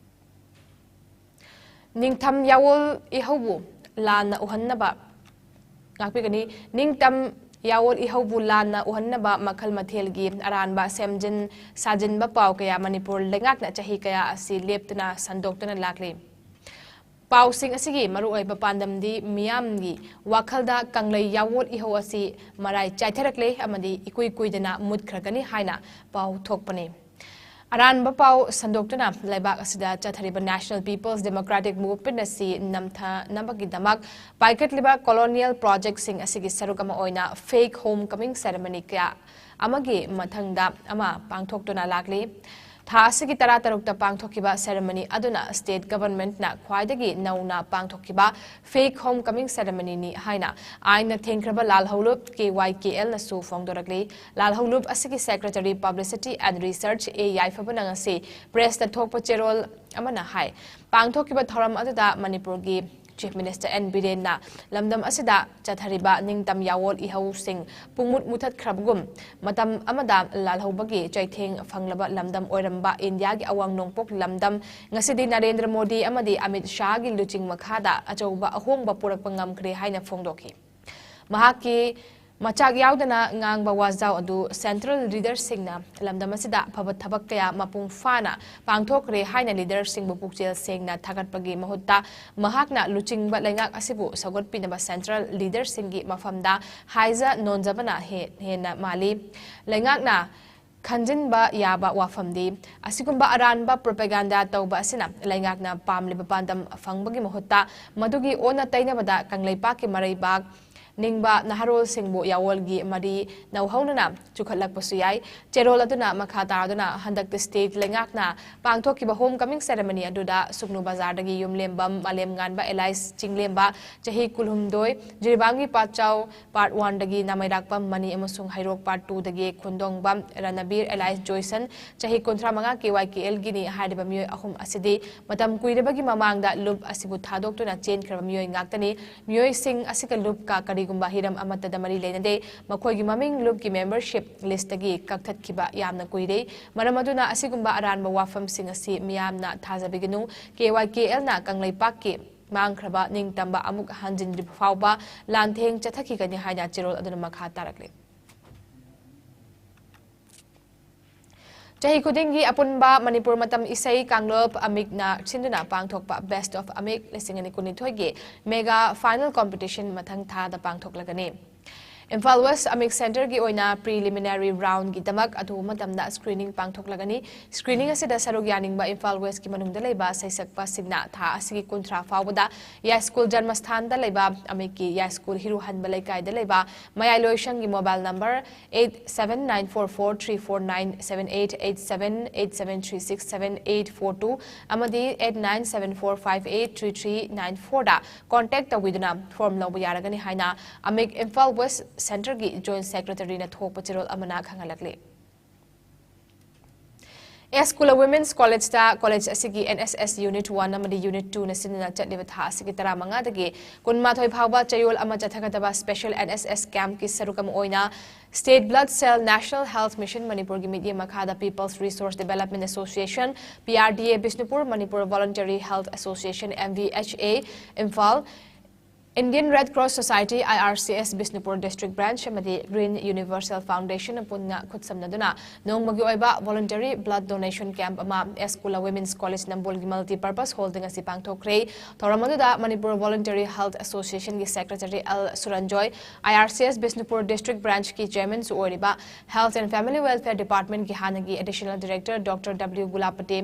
ꯅꯤꯡꯊꯝ ꯌꯥꯋꯣꯜ ꯏꯍꯧꯕꯨ ꯂꯥꯟꯅ ꯎꯍꯟꯅꯕ ꯉꯥꯛꯄꯤꯒꯅꯤ꯫ ꯅꯤꯡꯇꯝ ꯌꯥꯋꯣꯜ ꯏꯍꯧꯕꯨ ꯂꯥꯟꯅ ꯎꯍꯟꯅꯕ ꯃꯈꯜ ꯃꯊꯦꯜꯒꯤ ꯑꯔꯥꯟꯕ ꯁꯦꯝꯖꯤꯟ ꯁꯥꯖꯤꯟꯕ ꯄꯥꯎ ꯀꯌꯥ ꯃꯅꯤꯄꯨꯔ ꯂꯩꯉꯥꯛꯅ ꯆꯍꯤ ꯀꯌꯥ ꯑꯁꯤ ꯂꯦꯞꯇꯅ ꯁꯟꯗꯣꯛꯇꯨꯅ ꯂꯥꯛꯂꯤ꯫ ꯄꯥꯎꯁꯤꯡ ꯑꯁꯤꯒꯤ ꯃꯔꯨꯑꯣꯏꯕ ꯄꯥꯟꯗꯝꯗꯤ ꯃꯤꯌꯥꯝꯒꯤ ꯋꯥꯈꯜꯗ ꯀꯪꯂꯩ ꯌꯥꯋꯣꯜ ꯏꯍꯧ ꯑꯁꯤ ꯃꯔꯥꯏ ꯆꯥꯏꯊꯔꯛꯂꯦ ꯑꯃꯗꯤ ꯏꯀꯨꯏ ꯀꯨꯏꯗꯅ ꯃꯨꯠꯈ꯭ꯔꯒꯅꯤ ꯍꯥꯏꯅ ꯄꯥꯎ ꯊꯣꯛꯄꯅꯤ꯫ ꯑꯔꯥꯟꯕ ꯄꯥꯎ ꯁꯟꯗꯣꯛꯇꯨꯅ ꯂꯩꯕꯥꯛ ꯑꯁꯤꯗ ꯆꯠꯊꯔꯤꯕ National People's Democratic Movement ꯑꯁꯤ ꯅꯝꯊꯅꯕꯒꯤꯗꯃꯛ ꯄꯥꯏꯈꯠꯂꯤꯕ colonial projectꯁꯤꯡ ꯑꯁꯤꯒꯤ ꯁꯔꯨꯛ ꯑꯃ ꯑꯣꯏꯅ fake homecoming ceremony ꯀꯌꯥ ꯑꯃꯒꯤ ꯃꯊꯪꯗ ꯑꯃ ꯄꯥꯡꯊꯣꯛꯇꯨꯅ ꯂꯥꯛꯂꯤ꯫ ꯊꯥ ꯑꯁꯤꯒꯤ ꯇꯔꯥꯇꯔꯨꯛꯇ ꯄꯥꯡꯊꯣꯛꯈꯤꯕ ceremony ꯑꯗꯨꯅ state governmentꯅ ꯈ꯭ꯋꯥꯏꯗꯒꯤ ꯅꯧꯅ ꯄꯥꯡꯊꯣꯛꯈꯤꯕ fake homecoming ceremonyꯅꯤ ꯍꯥꯏꯅ ꯑꯥꯏꯟꯅ ꯊꯤꯡꯈ꯭ꯔꯕ ꯂꯥꯜꯍꯧꯂꯨꯞ K Y K Lꯅꯁꯨ ꯐꯣꯡꯗꯣꯔꯛꯂꯤ꯫ ꯂꯥꯜꯍꯧꯂꯨꯞ ꯑꯁꯤꯒꯤ Secretary Publicity and Research A ꯌꯥꯏꯐꯕꯅ ꯉꯁꯤ pressꯇ ꯊꯣꯛꯄ ꯆꯦꯔꯣꯜ ꯑꯃꯅ ꯍꯥꯏ, ꯄꯥꯡꯊꯣꯛꯈꯤꯕ ꯊꯧꯔꯝ ꯑꯗꯨꯗ ꯃꯅꯤꯄꯨꯔꯒꯤ Chief Minister N ꯕꯤꯔꯦꯟꯅ ꯂꯝꯗꯝ ꯑꯁꯤꯗ ꯆꯠꯊꯔꯤꯕ ꯅꯤꯡꯇꯝ ꯌꯥꯋꯣꯜ ꯏꯍꯧꯁꯤꯡ ꯄꯨꯡꯃꯨꯠ ꯃꯨꯊꯠꯈ꯭ꯔꯕꯒꯨꯝ, ꯃꯇꯝ ꯑꯃꯗ ꯂꯥꯜꯍꯧꯕꯒꯤ ꯆꯩꯊꯦꯡ ꯐꯪꯂꯕ ꯂꯝꯗꯝ ꯑꯣꯏꯔꯝꯕ ꯏꯟꯗꯤꯌꯥꯒꯤ ꯑꯋꯥꯡ ꯅꯣꯡꯄꯣꯛ ꯂꯝꯗꯝ ꯉꯁꯤꯗꯤ ꯅꯔꯦꯟꯗ꯭ꯔ ꯃꯣꯗꯤ ꯑꯃꯗꯤ ꯑꯃꯤꯠ ꯁꯥꯍꯒꯤ ꯂꯨꯆꯤꯡ ꯃꯈꯥꯗ ꯑꯆꯧꯕ ꯑꯍꯣꯡꯕ ꯄꯨꯔꯛꯄ ꯉꯝꯈ꯭ꯔꯦ ꯍꯥꯏꯅ ꯐꯣꯡꯗꯣꯛꯈꯤ꯫ ꯃꯍꯥꯛꯀꯤ ꯃꯆꯥꯛ ꯌꯥꯎꯗꯅ ꯉꯥꯡꯕ ꯋꯥꯖꯥꯎ ꯑꯗꯨ ꯁꯦꯟꯇ꯭ꯔꯦꯜ ꯂꯤꯗꯔꯁꯤꯡꯅ ꯂꯝꯗꯝ ꯑꯁꯤꯗ ꯑꯐꯕ ꯊꯕꯛ ꯀꯌꯥ ꯃꯄꯨꯡ ꯐꯥꯅ ꯄꯥꯡꯊꯣꯛꯈ꯭ꯔꯦ ꯍꯥꯏꯅ ꯂꯤꯗꯔꯁꯤꯡꯕꯨ ꯄꯨꯛꯆꯦꯜ ꯁꯦꯡꯅ ꯊꯥꯒꯠꯄꯒꯤ ꯃꯍꯨꯠꯇ ꯃꯍꯥꯛꯅ ꯂꯨꯆꯤꯡꯕ ꯂꯩꯉꯥꯛ ꯑꯁꯤꯕꯨ ꯁꯧꯒꯠꯄꯤꯅꯕ ꯁꯦꯟꯇ꯭ꯔꯦꯜ ꯂꯤꯗꯔꯁꯤꯡꯒꯤ ꯃꯐꯝꯗ ꯍꯥꯏꯖ ꯅꯣꯟꯖꯕꯅ ꯍꯦ-, ꯍꯦꯟꯅ ꯃꯥꯜꯂꯤ꯫ ꯂꯩꯉꯥꯛꯅ ꯈꯟꯖꯤꯟꯕ ꯌꯥꯕ ꯋꯥꯐꯝꯗꯤ, ꯑꯁꯤꯒꯨꯝꯕ ꯑꯔꯥꯟꯕ ꯄ꯭ꯔꯣꯄꯦꯒꯥꯟꯗꯥ ꯇꯧꯕ ꯑꯁꯤꯅ ꯂꯩꯉꯥꯛꯅ ꯄꯥꯝꯂꯤꯕ ꯄꯥꯟꯗꯝ ꯐꯪꯕꯒꯤ ꯃꯍꯨꯠꯇ ꯃꯗꯨꯒꯤ ꯑꯣꯟꯅ ꯇꯩꯅꯕꯗ ꯀꯪꯂꯩꯄꯥꯛꯀꯤ ꯃꯔꯩꯕꯥꯛ ꯅꯤꯡꯕ ꯅꯍꯥꯔꯣꯜꯁꯤꯡꯕꯨ ꯌꯥꯑꯣꯜꯒꯤ ꯃꯔꯤ ꯅꯧꯍꯧꯅꯅ ꯆꯨꯈꯠꯂꯛꯄꯁꯨ ꯌꯥꯏ꯫ ꯆꯦꯔꯣꯜ ꯑꯗꯨꯅ ꯃꯈꯥ ꯇꯥꯗꯨꯅ ꯍꯟꯗꯛꯇ ꯁ꯭ꯇꯦꯠ ꯂꯩꯉꯥꯛꯅ ꯄꯥꯡꯊꯣꯛꯈꯤꯕ ꯍꯣꯝ ꯀꯃꯤꯡ ꯁꯦꯔꯦꯃꯅꯤ ꯑꯗꯨꯗ ꯁꯨꯒꯅꯨ ꯕꯖꯥꯔꯗꯒꯤ ꯌꯨꯝꯂꯦꯝꯕꯝ ꯃꯥꯂꯦꯝꯉꯥꯟꯕ ꯑꯦꯂꯥꯏꯁ ꯆꯤꯡꯂꯦꯝꯕ ꯆꯍꯤ ꯀꯨꯟꯍꯨꯝꯗꯣꯏ, ꯖꯤꯔꯤꯕꯥꯝꯒꯤ ꯄꯥꯠꯆꯥꯎ ꯄꯥꯔꯠ ꯋꯥꯟꯗꯒꯤ ꯅꯥꯃꯩꯔꯥꯛꯄꯝ ꯃꯅꯤ ꯑꯃꯁꯨꯡ ꯍꯩꯔꯣꯛ ꯄꯥꯔꯠ ꯇꯨꯗꯒꯤ ꯈꯨꯟꯗꯣꯡꯕꯝ ꯔꯅꯕꯤꯔ ꯑꯦꯂꯥꯏꯁ ꯖꯣꯏꯁꯟ ꯆꯍꯤ ꯀꯨꯟꯊ꯭ꯔꯥ ꯃꯉꯥ ꯀꯦ ꯋꯥꯏ ꯀꯦ ꯑꯦꯜꯒꯤꯅꯤ ꯍꯥꯏꯔꯤꯕ ꯃꯤꯑꯣꯏ ꯑꯍꯨꯝ ꯑꯁꯤꯗꯤ ꯃꯇꯝ ꯀꯨꯏꯔꯕꯒꯤ ꯃꯃꯥꯡꯗ ꯂꯨꯞ ꯑꯁꯤꯕꯨ ꯊꯥꯗꯣꯛꯇꯨꯅ ꯆꯦꯟꯈ꯭ꯔꯕ ꯃꯤꯑꯣꯏ ꯉꯥꯛꯇꯅꯤ꯫ ꯃꯤꯑꯣꯏꯁꯤꯡ ꯑꯁꯤꯒ ꯂꯨꯞꯀ ꯀꯔꯤꯒꯨꯝꯕ ꯍꯤꯔꯝ ꯑꯃꯠꯇꯗ ꯃꯔꯤ ꯂꯩꯅꯗꯦ꯫ ꯃꯈꯣꯏꯒꯤ ꯃꯃꯤꯡ ꯂꯨꯞꯀꯤ ꯃꯦꯝꯕꯔꯁꯤꯞ ꯂꯤꯁꯇꯒꯤ ꯀꯛꯊꯠꯈꯤꯕ ꯌꯥꯝꯅ ꯀꯨꯏꯔꯦ꯫ ꯃꯔꯝ ꯑꯗꯨꯅ ꯑꯁꯤꯒꯨꯝꯕ ꯑꯔꯥꯟꯕ ꯋꯥꯐꯝꯁꯤꯡ ꯑꯁꯤ ꯃꯤꯌꯥꯝꯅ ꯊꯥꯖꯕꯤꯒꯅꯨ꯫ ꯀꯦ ꯋꯥꯏ ꯀꯦ ꯑꯦꯜꯅ ꯀꯪꯂꯩꯄꯥꯛꯀꯤ ꯃꯥꯡꯈ꯭ꯔꯕ ꯅꯤꯡꯇꯝꯕ ꯑꯃꯨꯛ ꯍꯟꯖꯤꯟꯗ꯭ꯔꯤꯕ ꯐꯥꯎꯕ ꯂꯥꯟꯊꯦꯡ ꯆꯠꯊꯈꯤꯒꯅꯤ ꯍꯥꯏꯅ ꯆꯦꯔꯣꯜ ꯑꯗꯨꯅ ꯃꯈꯥ ꯇꯥꯔꯛꯂꯤ꯫ ꯆꯍꯤ ꯈꯨꯗꯤꯡꯒꯤ ꯑꯄꯨꯟꯕ ꯃꯅꯤꯄꯨꯔ ꯃꯇꯝ ꯏꯁꯩ ꯀꯥꯡꯂꯨꯞ ꯑꯃꯤꯛꯅ ꯁꯤꯟꯗꯨꯅ ꯄꯥꯡꯊꯣꯛꯄ Best of ꯑꯃꯤꯛ ꯂꯤꯁꯤꯡ ꯑꯅꯤ ꯀꯨꯟꯅꯤꯊꯣꯏꯒꯤ mega final competition ꯃꯊꯪ ꯊꯥꯗ ꯄꯥꯡꯊꯣꯛꯂꯒꯅꯤ꯫ ꯏꯝꯐꯥꯜ ꯋꯦꯁ ꯑꯃꯤꯛ ꯁꯦꯟꯇꯔꯒꯤ ꯑꯣꯏꯅ preliminary roundꯒꯤꯗꯃꯛ ꯑꯊꯨꯕ ꯃꯇꯝꯗ screening ꯄꯥꯡꯊꯣꯛꯂꯒꯅꯤ꯫ Screening ꯑꯁꯤꯗ ꯁꯔꯨꯛ ꯌꯥꯅꯤꯡꯕ ꯏꯝꯐꯥꯜ ꯋꯦꯁꯀꯤ ꯃꯅꯨꯡꯗ ꯂꯩꯕ ꯁꯩꯁꯛꯄꯁꯤꯡꯅ ꯊꯥ ꯑꯁꯤꯒꯤ ꯀꯨꯟꯊ꯭ꯔꯥ ꯐꯥꯎꯕꯗ ꯌꯥꯏꯁ꯭ꯀꯨꯜ ꯖꯟꯃꯁꯊꯥꯟꯗ ꯂꯩꯕ ꯑꯃꯤꯛꯀꯤ ꯌꯥꯏꯁ꯭ꯀꯨꯜ ꯍꯤꯔꯨꯍꯟꯕ ꯂꯩꯀꯥꯏꯗ ꯂꯩꯕ ꯃꯌꯥꯏꯂꯣꯏꯁꯪꯒꯤ mobile number eight seven nine four four three four nine seven eight, eight seven eight seven three six seven eight four two ꯑꯃꯗꯤ eight nine seven four five eight three three nine fourꯗ contact ꯇꯧꯕꯤꯗꯨꯅ form ꯂꯧꯕ ꯌꯥꯔꯒꯅꯤ ꯍꯥꯏꯅ ꯑꯃꯤꯛ Imphal west ꯁꯦꯟꯇꯔꯒꯤ joint secretaryꯅ ꯊꯣꯛꯄ ꯆꯦꯔꯣꯜ ꯑꯃꯅ ꯈꯪꯍꯜꯂꯛꯂꯤ꯫ ꯑꯦꯁ ꯀꯨꯂ Women's Collegeꯇ college ꯑꯁꯤꯒꯤ N S S Unit one ꯑꯃꯗꯤ Unit twoꯅ ꯁꯤꯟꯗꯨꯅ ꯆꯠꯂꯤꯕ ꯊꯥ ꯑꯁꯤꯒꯤ ꯇꯔꯥꯃꯉꯥꯗꯒꯤ ꯀꯨꯟꯃꯥꯊꯣꯏ ꯐꯥꯎꯕ ꯆꯌꯣꯜ ꯑꯃ ꯆꯠꯊꯒꯗꯕ special N S S campꯀꯤ ꯁꯔꯨꯛ ꯑꯃ ꯑꯣꯏꯅ State Blood Cell National Health Mission ꯃꯅꯤꯄꯨꯔꯒꯤ ꯃꯤꯠꯌꯦꯡ ꯃꯈꯥꯗ People's Resource Development Association, P R D A Bishnupur, Manipur Voluntary Health Association, M V H A, Imphal, Indian Red Cross Society, I R C S, Bishnupur District Branch ꯑꯃꯗꯤ Green Universal Foundation ꯄꯨꯟꯅ ꯈꯨꯠꯁꯝꯅꯗꯨꯅ ꯅꯣꯡꯃꯒꯤ ꯑꯣꯏꯕ Voluntary Blood Donation Camp ꯑꯃ ꯑꯦꯁ ꯀꯨꯂꯥ Women's College ꯅꯝꯕꯣꯜꯒꯤ Multipurpose Hallꯗ ꯉꯁꯤ ꯄꯥꯡꯊꯣꯛꯈ꯭ꯔꯦ꯫ ꯊꯧꯔꯝ ꯑꯗꯨꯗ Manipur Voluntary Health Associationꯒꯤ Secretary L ꯁꯨꯔꯟꯖꯣꯏ, I R C S Bishnupur District Branchꯀꯤ Chairmanꯁꯨ ꯑꯣꯏꯔꯤꯕ Health and Family Welfare Departmentꯀꯤ ꯍꯥꯟꯅꯒꯤ Additional Director Doctor W ꯒꯨꯂꯥꯄꯇꯤ,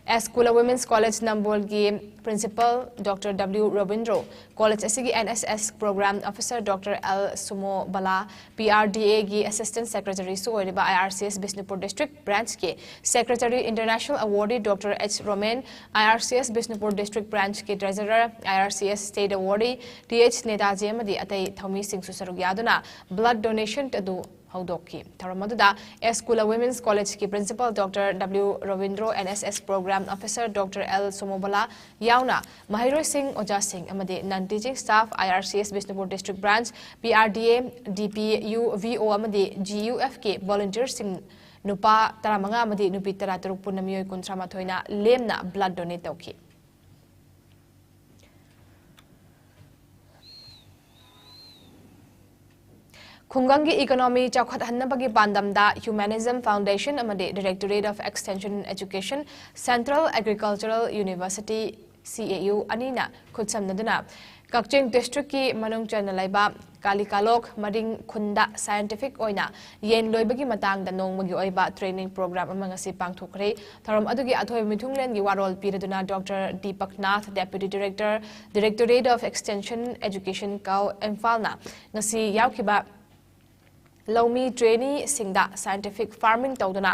ꯑꯦꯁ ꯀꯨꯂꯥ Women's College ꯅꯝꯕꯣꯜꯒꯤ Principal Doctor W ꯔꯕꯤꯟꯗ꯭ꯔꯣ, college ꯑꯁꯤꯒꯤ N S S Program Officer Doctor L ꯁꯨꯃꯣꯕꯂꯥ, P R D Aꯒꯤ Assistant Secretaryꯁꯨ ꯑꯣꯏꯔꯤꯕ I R C S Bishnupur District Branchꯀꯤ Secretary International Awardee Doctor H Roman, I R C S Bishnupur District Branchꯀꯤ Treasurer, I R C S State Awardee T H Netaji ꯑꯃꯗꯤ ꯑꯇꯩ ꯊꯧꯃꯤꯁꯤꯡꯁꯨ ꯁꯔꯨꯛ ꯌꯥꯗꯨꯅ blood donation ꯑꯗꯨ ꯍꯧꯗꯣꯛꯈꯤ꯫ ꯊꯧꯔꯝ ꯑꯗꯨꯗ ꯑꯦꯁ ꯀꯨꯂꯥ Women's Collegeꯀꯤ Principal Doctor W ꯔꯕꯤꯟꯗ꯭ꯔꯣ, N S S Program Officer Doctor L ꯁꯣꯃꯣꯕꯂꯥ ꯌꯥꯎꯅ ꯃꯍꯩꯔꯣꯏꯁꯤꯡ, ꯑꯣꯖꯥꯁꯤꯡ ꯑꯃꯗꯤ non teaching staff, I R C S Bishnupur District Branch, P R D A, D P U, V O ꯑꯃꯗꯤ G U Fꯀꯤ volunteerꯁꯤꯡ ꯅꯨꯄꯥ ꯇꯔꯥꯃꯉꯥ ꯑꯃꯗꯤ ꯅꯨꯄꯤ ꯇꯔꯥꯇꯔꯨꯛ ꯄꯨꯟꯅ ꯃꯤꯑꯣꯏ ꯀꯨꯟꯊ꯭ꯔꯥ ꯃꯥꯊꯣꯏꯅ ꯂꯦꯝꯅ blood donate ꯇꯧꯈꯤ꯫ ꯈꯨꯡꯒꯪꯒꯤ economy ꯆꯥꯎꯈꯠꯍꯟꯅꯕꯒꯤ ꯄꯥꯟꯗꯝꯗ Humanism Foundation ꯑꯃꯗꯤ Directorate of Extension Education, Central Agricultural University, C A U ꯑꯅꯤꯅ ꯈꯨꯠꯁꯝꯅꯗꯨꯅ ꯀꯛꯆꯤꯡ districtꯀꯤ ꯃꯅꯨꯡ ꯆꯟꯅ ꯂꯩꯕ ꯀꯥꯂꯤꯀꯥꯂꯣꯛ ꯃꯔꯤꯡ ꯈꯨꯟꯗ scientific ꯑꯣꯏꯅ ꯌꯦꯟ ꯂꯣꯏꯕꯒꯤ ꯃꯇꯥꯡꯗ ꯅꯣꯡꯃꯒꯤ ꯑꯣꯏꯕ training program ꯑꯃ ꯉꯁꯤ ꯄꯥꯡꯊꯣꯛꯈ꯭ꯔꯦ꯫ ꯊꯧꯔꯝ ꯑꯗꯨꯒꯤ ꯑꯊꯣꯏꯕ ꯃꯤꯊꯨꯡꯂꯦꯟꯒꯤ ꯋꯥꯔꯣꯜ ꯄꯤꯔꯗꯨꯅ Doctor ꯗꯤꯄꯛꯅꯥꯊ, Deputy Director, Directorate of Extension Education ꯀꯥꯎ ꯏꯝꯐꯥꯜꯅ ꯉꯁꯤ ꯌꯥꯎꯈꯤꯕ ꯂꯧꯃꯤ traineeꯁꯤꯡꯗ scientific farming ꯇꯧꯗꯨꯅ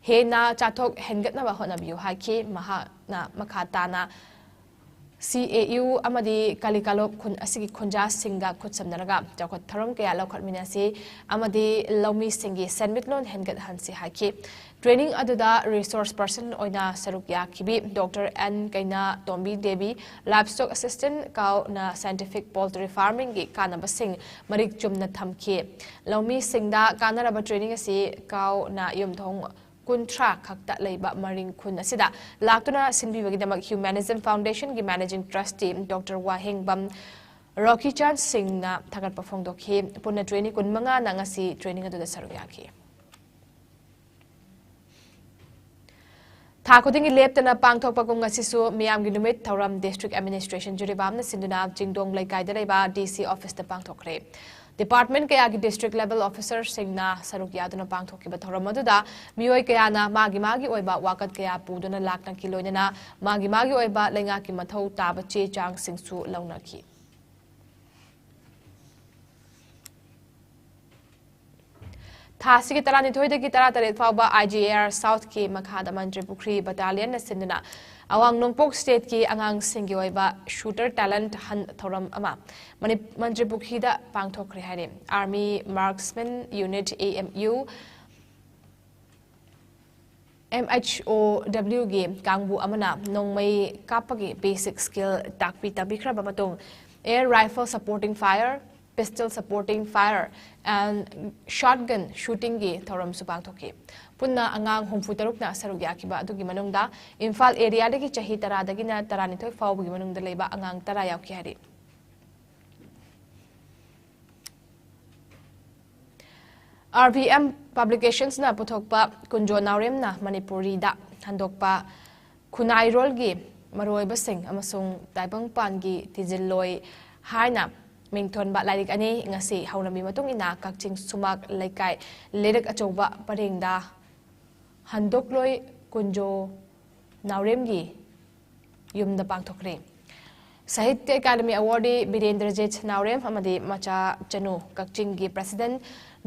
ꯍꯦꯟꯅ ꯆꯥꯊꯣꯛ ꯍꯦꯟꯒꯠꯅꯕ ꯍꯣꯠꯅꯕꯤꯌꯨ ꯍꯥꯏꯈꯤ꯫ ꯃꯍꯥꯛꯅ ꯃꯈꯥ ꯇꯥꯅ C A U ꯑꯃꯗꯤ ꯀꯥꯂꯤꯀꯥꯂꯣꯛ ꯈꯨꯟ ꯑꯁꯤꯒꯤ ꯈꯨꯟꯖꯥꯁꯤꯡꯒ ꯈꯨꯠꯁꯝꯅꯔꯒ ꯆꯥꯎꯈꯠ ꯊꯧꯔꯝ ꯀꯌꯥ ꯂꯧꯈꯠꯃꯤꯟꯅꯁꯤ ꯑꯃꯗꯤ ꯂꯧꯃꯤꯁꯤꯡꯒꯤ ꯁꯦꯟꯃꯤꯠꯂꯣꯟ ꯍꯦꯟꯒꯠꯍꯟꯁꯤ ꯍꯥꯏꯈꯤ꯫ Training ꯑꯗꯨꯗ resource person ꯑꯣꯏꯅ ꯁꯔꯨꯛ ꯌꯥꯈꯤꯕꯤ Doctor N ꯀꯩꯅꯥꯇꯣꯝꯕꯤ Devi, Livestock Assistant ꯀꯥꯎꯅ scientific poultry farmingꯒꯤ ꯀꯥꯟꯅꯕꯁꯤꯡ ꯃꯔꯤꯛ ꯆꯨꯝꯅ ꯊꯝꯈꯤ꯫ ꯂꯧꯃꯤꯁꯤꯡꯗ ꯀꯥꯟꯅꯔꯕ training ꯑꯁꯤ ꯀꯥꯎꯅ ꯌꯨꯝꯊꯣꯡ ꯀꯨꯟꯊ꯭ꯔꯥ ꯈꯛꯇ ꯂꯩꯕ ꯃꯔꯤꯡ ꯈꯨꯟ ꯑꯁꯤꯗ ꯂꯥꯛꯇꯨꯅ ꯁꯤꯟꯕꯤꯕꯒꯤꯗꯃꯛ Humanism Foundationꯒꯤ Managing Trustee Doctor ꯋꯥꯍꯦꯡꯕꯝ ꯔꯣꯀꯤ ꯆꯥꯟ ꯁꯤꯡꯅ ꯊꯥꯒꯠꯄ ꯐꯣꯡꯗꯣꯛꯈꯤ꯫ ꯄꯨꯟꯅ trainee ꯀꯨꯟꯃꯉꯥꯅ ꯉꯁꯤ training ꯑꯗꯨꯗ ꯁꯔꯨꯛ ꯌꯥꯈꯤ꯫ ꯊꯥ ꯈꯨꯗꯤꯡꯒꯤ ꯂꯦꯞꯇꯅ ꯄꯥꯡꯊꯣꯛꯄ ꯀꯨꯝ ꯑꯁꯤꯁꯨ ꯃꯤꯌꯥꯝꯒꯤ ꯅꯨꯃꯤꯠ ꯊꯧꯔꯝ district administration ꯖꯤꯔꯤꯕꯥꯝꯅ ꯁꯤꯟꯗꯨꯅ ꯆꯤꯡꯗꯣꯡ ꯂꯩꯀꯥꯏꯗ ꯂꯩꯕ D C office ꯇ ꯄꯥꯡꯊꯣꯛꯈ꯭ꯔꯦ꯫ Department ꯀꯌꯥꯒꯤ district level officer ꯁꯤꯡꯅ ꯁꯔꯨꯛ ꯌꯥꯗꯨꯅ ꯄꯥꯡꯊꯣꯛꯈꯤꯕ ꯊꯧꯔꯝ ꯑꯗꯨꯗ ꯃꯤꯑꯣꯏ ꯀꯌꯥꯅ ꯃꯥꯒꯤ ꯃꯥꯒꯤ ꯑꯣꯏꯕ ꯋꯥꯀꯠ ꯀꯌꯥ ꯄꯨꯗꯨꯅ ꯂꯥꯛꯅꯈꯤ, ꯂꯣꯏꯅꯅ ꯃꯥꯒꯤ ꯃꯥꯒꯤ ꯑꯣꯏꯕ ꯂꯩꯉꯥꯛꯀꯤ ꯃꯊꯧ ꯇꯥꯕ ꯆꯦ ꯆꯥꯡꯁꯤꯡꯁꯨ ꯂꯧꯅꯈꯤ꯫ ꯊꯥ ꯑꯁꯤꯒꯤ ꯇꯔꯥꯅꯤꯊꯣꯏꯗꯒꯤ ꯇꯔꯥꯇꯔꯦꯠ ꯐꯥꯎꯕ I G A R South ꯀꯤ ꯃꯈꯥꯗ ꯃꯟꯇ꯭ꯔꯤ ꯄꯨꯈ꯭ꯔꯤ battalion ꯅ ꯁꯤꯟꯗꯨꯅ ꯑꯋꯥꯡ ꯅꯣꯡꯄꯣꯛ state ꯀꯤ ꯑꯉꯥꯡꯁꯤꯡꯒꯤ ꯑꯣꯏꯕ shooter talent hunt ꯊꯧꯔꯝ ꯑꯃ ꯃꯅꯤ-, ꯃꯟꯇ꯭ꯔꯤ ꯄꯨꯈ꯭ꯔꯤꯗ ꯄꯥꯡꯊꯣꯛꯈ꯭ꯔꯦ ꯍꯥꯏꯔꯤ꯫ Army Marksman Unit, A M U, M H O W ꯒꯤ ꯀꯥꯡꯕꯨ ꯑꯃꯅ ꯅꯣꯡꯃꯩ ꯀꯥꯞꯄꯒꯤ basic skill ꯇꯥꯛꯄꯤ ꯇꯝꯕꯤꯈ꯭ꯔꯕ ꯃꯇꯨꯡ, air rifle supporting fire, pistol supporting fire and shotgun shooting ꯒꯤ ꯊꯧꯔꯝꯁꯨ ꯄꯥꯡꯊꯣꯛꯈꯤ꯫ ꯄꯨꯟꯅ ꯑꯉꯥꯡ ꯍꯨꯝꯐꯨ ꯇꯔꯨꯛꯅ ꯁꯔꯨꯛ ꯌꯥꯈꯤꯕ ꯑꯗꯨꯒꯤ ꯃꯅꯨꯡꯗ ꯏꯝꯐꯥꯜ area ꯗꯒꯤ ꯆꯍꯤ ꯇꯔꯥꯗꯒꯤꯅ ꯇꯔꯥꯅꯤꯊꯣꯏ ꯐꯥꯎꯕꯒꯤ ꯃꯅꯨꯡꯗ ꯂꯩꯕ ꯑꯉꯥꯡ ꯇꯔꯥ ꯌꯥꯎꯈꯤ ꯍꯥꯏꯔꯤ꯫ R V M Publications ꯅ ꯄꯨꯊꯣꯛꯄ ꯀꯨꯟꯖꯣ ꯅꯥꯎꯔꯦꯝꯅ ꯃꯅꯤꯄꯨꯔꯤꯗ ꯍꯟꯗꯣꯛꯄ ꯈꯨꯟꯅꯥꯏꯔꯣꯜꯒꯤ ꯃꯔꯨꯑꯣꯏꯕꯁꯤꯡ ꯑꯃꯁꯨꯡ ꯇꯥꯏꯕꯪꯄꯥꯟꯒꯤ ꯊꯤꯖꯤꯜꯂꯣꯏ ꯍꯥꯏꯅ ꯃꯤꯡꯊꯣꯟꯕ ꯂꯥꯏꯔꯤꯛ ꯑꯅꯤ ꯉꯁꯤ ꯍꯧꯔꯝꯃꯤ ꯃꯇꯨꯡ ꯏꯟꯅ ꯀꯛꯆꯤꯡ ꯁꯨꯃꯥꯛ ꯂꯩꯀꯥꯏ ꯂꯩꯔꯛ ꯑꯆꯧꯕ ꯄꯔꯦꯡꯗ ꯍꯟꯗꯣꯛꯂꯣꯏ ꯀꯨꯟꯖꯣ ꯅꯥꯎꯔꯦꯝꯒꯤ ꯌꯨꯝꯗ ꯄꯥꯡꯊꯣꯛꯈ꯭ꯔꯦ꯫ ꯁꯥꯍꯤꯇ꯭ꯌ ꯑꯦꯀꯥꯗꯃꯤ awardee ꯕꯤꯔꯦꯟꯗ꯭ꯔꯖꯤꯠ ꯅꯥꯎꯔꯦꯝ ꯑꯃꯗꯤ ꯃꯆꯥ ꯆꯅꯨ ꯀꯛꯆꯤꯡꯒꯤ president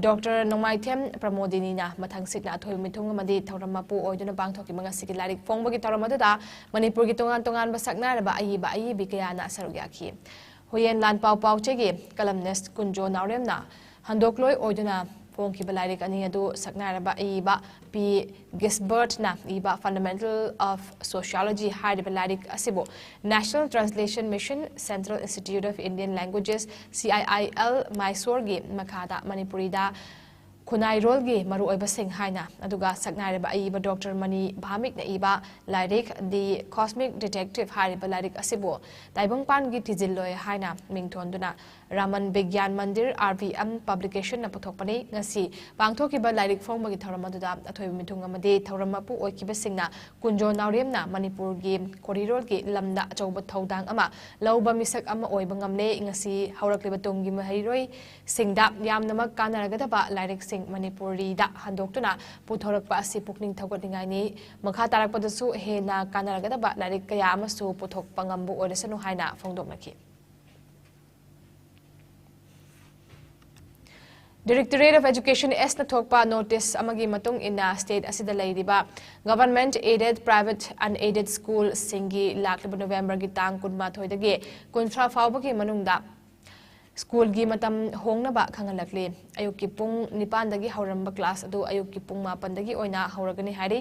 Doctor ꯅꯣꯡꯃꯥꯏꯊꯦꯝ ꯄ꯭ꯔꯃꯣꯗꯤꯅꯤꯅ ꯃꯊꯪꯁꯤꯠꯅ ꯑꯊꯣꯏꯕ ꯃꯤꯊꯨꯡ ꯑꯃꯗꯤ ꯊꯧꯔꯝ ꯃꯄꯨ ꯑꯣꯏꯗꯨꯅ ꯄꯥꯡꯊꯣꯛꯈꯤꯕ ꯉꯁꯤꯒꯤ ꯂꯥꯏꯔꯤꯛ ꯐꯣꯡꯕꯒꯤ ꯊꯧꯔꯝ ꯑꯗꯨꯗ ꯃꯅꯤꯄꯨꯔꯒꯤ ꯇꯣꯉꯥꯟ ꯇꯣꯉꯥꯟꯕ ꯁꯛꯅꯥꯏꯔꯕ ꯑꯏꯕ ꯑꯏꯕꯤ ꯀꯌꯥꯅ ꯁꯔꯨꯛ ꯌꯥꯈꯤ꯫ ꯍꯨꯌꯦꯟ ꯂꯥꯟꯄꯥꯎ ꯄꯥꯎꯆꯦꯒꯤ columnist ꯀꯨꯟꯖꯣ ꯅꯥꯎꯔꯦꯝꯅ ꯍꯟꯗꯣꯛꯂꯣꯏ ꯑꯣꯏꯗꯨꯅ ꯐꯣꯡꯈꯤꯕ ꯂꯥꯏꯔꯤꯛ ꯑꯅꯤ ꯑꯗꯨ ꯁꯛꯅꯥꯏꯔꯕ ꯑꯏꯕ ꯄꯤ ꯒꯤꯁꯕꯔꯠꯅ ꯏꯕ Fundamental of Sociology ꯍꯥꯏꯔꯤꯕ ꯂꯥꯏꯔꯤꯛ ꯑꯁꯤꯕꯨ National Translation Mission, Central Institute of Indian Languages, C I I L, ꯃꯥꯏꯁꯣꯔꯒꯤ ꯃꯈꯥꯗ ꯃꯅꯤꯄꯨꯔꯤꯗ ꯈꯨꯟꯅꯥꯏꯔꯣꯜꯒꯤ ꯃꯔꯨꯑꯣꯏꯕꯁꯤꯡ ꯍꯥꯏꯅ, ꯑꯗꯨꯒ ꯁꯛꯅꯥꯏꯔꯕ ꯑꯏꯕ ꯗꯣꯛꯇꯔ ꯃꯅꯤ ꯚꯥꯃꯤꯛꯅ ꯏꯕ ꯂꯥꯏꯔꯤꯛ The Cosmic Detective ꯍꯥꯏꯔꯤꯕ ꯂꯥꯏꯔꯤꯛ ꯑꯁꯤꯕꯨ ꯇꯥꯏꯕꯪꯄꯥꯟꯒꯤ ꯊꯤꯖꯤꯜꯂꯣꯏ ꯍꯥꯏꯅ ꯃꯤꯡꯊꯣꯟꯗꯨꯅ ꯔꯥꯃꯟ ꯕꯤꯒ꯭ꯌꯥꯟ ꯃꯟꯗꯤꯔ, R V M Publicationꯅ ꯄꯨꯊꯣꯛꯄꯅꯤ꯫ ꯉꯁꯤ ꯄꯥꯡꯊꯣꯛꯈꯤꯕ ꯂꯥꯏꯔꯤꯛ ꯐꯣꯡꯕꯒꯤ ꯊꯧꯔꯝ ꯑꯗꯨꯗ ꯑꯊꯣꯏꯕ ꯃꯤꯊꯨꯡ ꯑꯃꯗꯤ ꯊꯧꯔꯝ ꯃꯄꯨ ꯑꯣꯏꯈꯤꯕꯁꯤꯡꯅ ꯀꯨꯟꯖꯣ ꯅꯥꯎꯔꯦꯝꯅ ꯃꯅꯤꯄꯨꯔꯒꯤ ꯈꯣꯔꯤꯔꯣꯜꯒꯤ ꯂꯝꯗ ꯑꯆꯧꯕ ꯊꯧꯗꯥꯡ ꯑꯃ ꯂꯧꯕ ꯃꯤꯁꯛ ꯑꯃ ꯑꯣꯏꯕ ꯉꯝꯂꯦ꯫ ꯉꯁꯤ ꯍꯧꯔꯛꯂꯤꯕ ꯇꯨꯡꯒꯤ ꯃꯍꯩꯔꯣꯏꯁꯤꯡꯗ ꯌꯥꯝꯅꯃꯛ ꯀꯥꯟꯅꯔꯒꯗꯕ ꯂꯥꯏꯔꯤꯛꯁꯤꯡ ꯃꯅꯤꯄꯨꯔꯤꯗ ꯍꯟꯗꯣꯛꯇꯨꯅ ꯄꯨꯊꯣꯔꯛꯄ ꯑꯁꯤ ꯄꯨꯛꯅꯤꯡ ꯊꯧꯒꯠꯅꯤꯡꯉꯥꯏꯅꯤ꯫ ꯃꯈꯥ ꯇꯥꯔꯛꯄꯗꯁꯨ ꯍꯦꯟꯅ ꯀꯥꯟꯅꯔꯒꯗꯕ ꯂꯥꯏꯔꯤꯛ ꯀꯌꯥ ꯑꯃꯁꯨ ꯄꯨꯊꯣꯛꯄ ꯉꯝꯕ ꯑꯣꯏꯔꯁꯅꯨ ꯍꯥꯏꯅ ꯐꯣꯡꯗꯣꯛꯅꯈꯤ꯫ Directorate of Education, S ꯅ ꯊꯣꯛꯄ ꯅꯣꯇꯤꯁ ꯑꯃꯒꯤ ꯃꯇꯨꯡ ꯏꯟꯅ, ꯁ꯭ꯇꯦꯠ ꯑꯁꯤꯗ ꯂꯩꯔꯤꯕ Government Aided, Private Unaided Schoolꯁꯤꯡꯒꯤ ꯂꯥꯛꯂꯤꯕ ꯅꯣꯕꯦꯝꯕꯔꯒꯤ ꯇꯥꯡ ꯀꯨꯟꯃꯥꯊꯣꯏꯗꯒꯤ ꯀꯨꯟꯊ꯭ꯔꯥ ꯐꯥꯎꯕꯒꯤ ꯃꯅꯨꯡꯗ ꯁ꯭ꯀꯨꯜꯒꯤ ꯃꯇꯝ ꯍꯣꯡꯅꯕ ꯈꯪꯍꯜꯂꯛꯂꯤ꯫ ꯑꯌꯨꯛꯀꯤ ꯄꯨꯡ ꯅꯤꯄꯥꯟꯗꯒꯤ ꯍꯧꯔꯝꯕ ꯀ꯭ꯂꯥꯁ ꯑꯗꯨ ꯑꯌꯨꯛꯀꯤ ꯄꯨꯡ ꯃꯥꯄꯟꯗꯒꯤ ꯑꯣꯏꯅ ꯍꯧꯔꯒꯅꯤ ꯍꯥꯏꯔꯤ꯫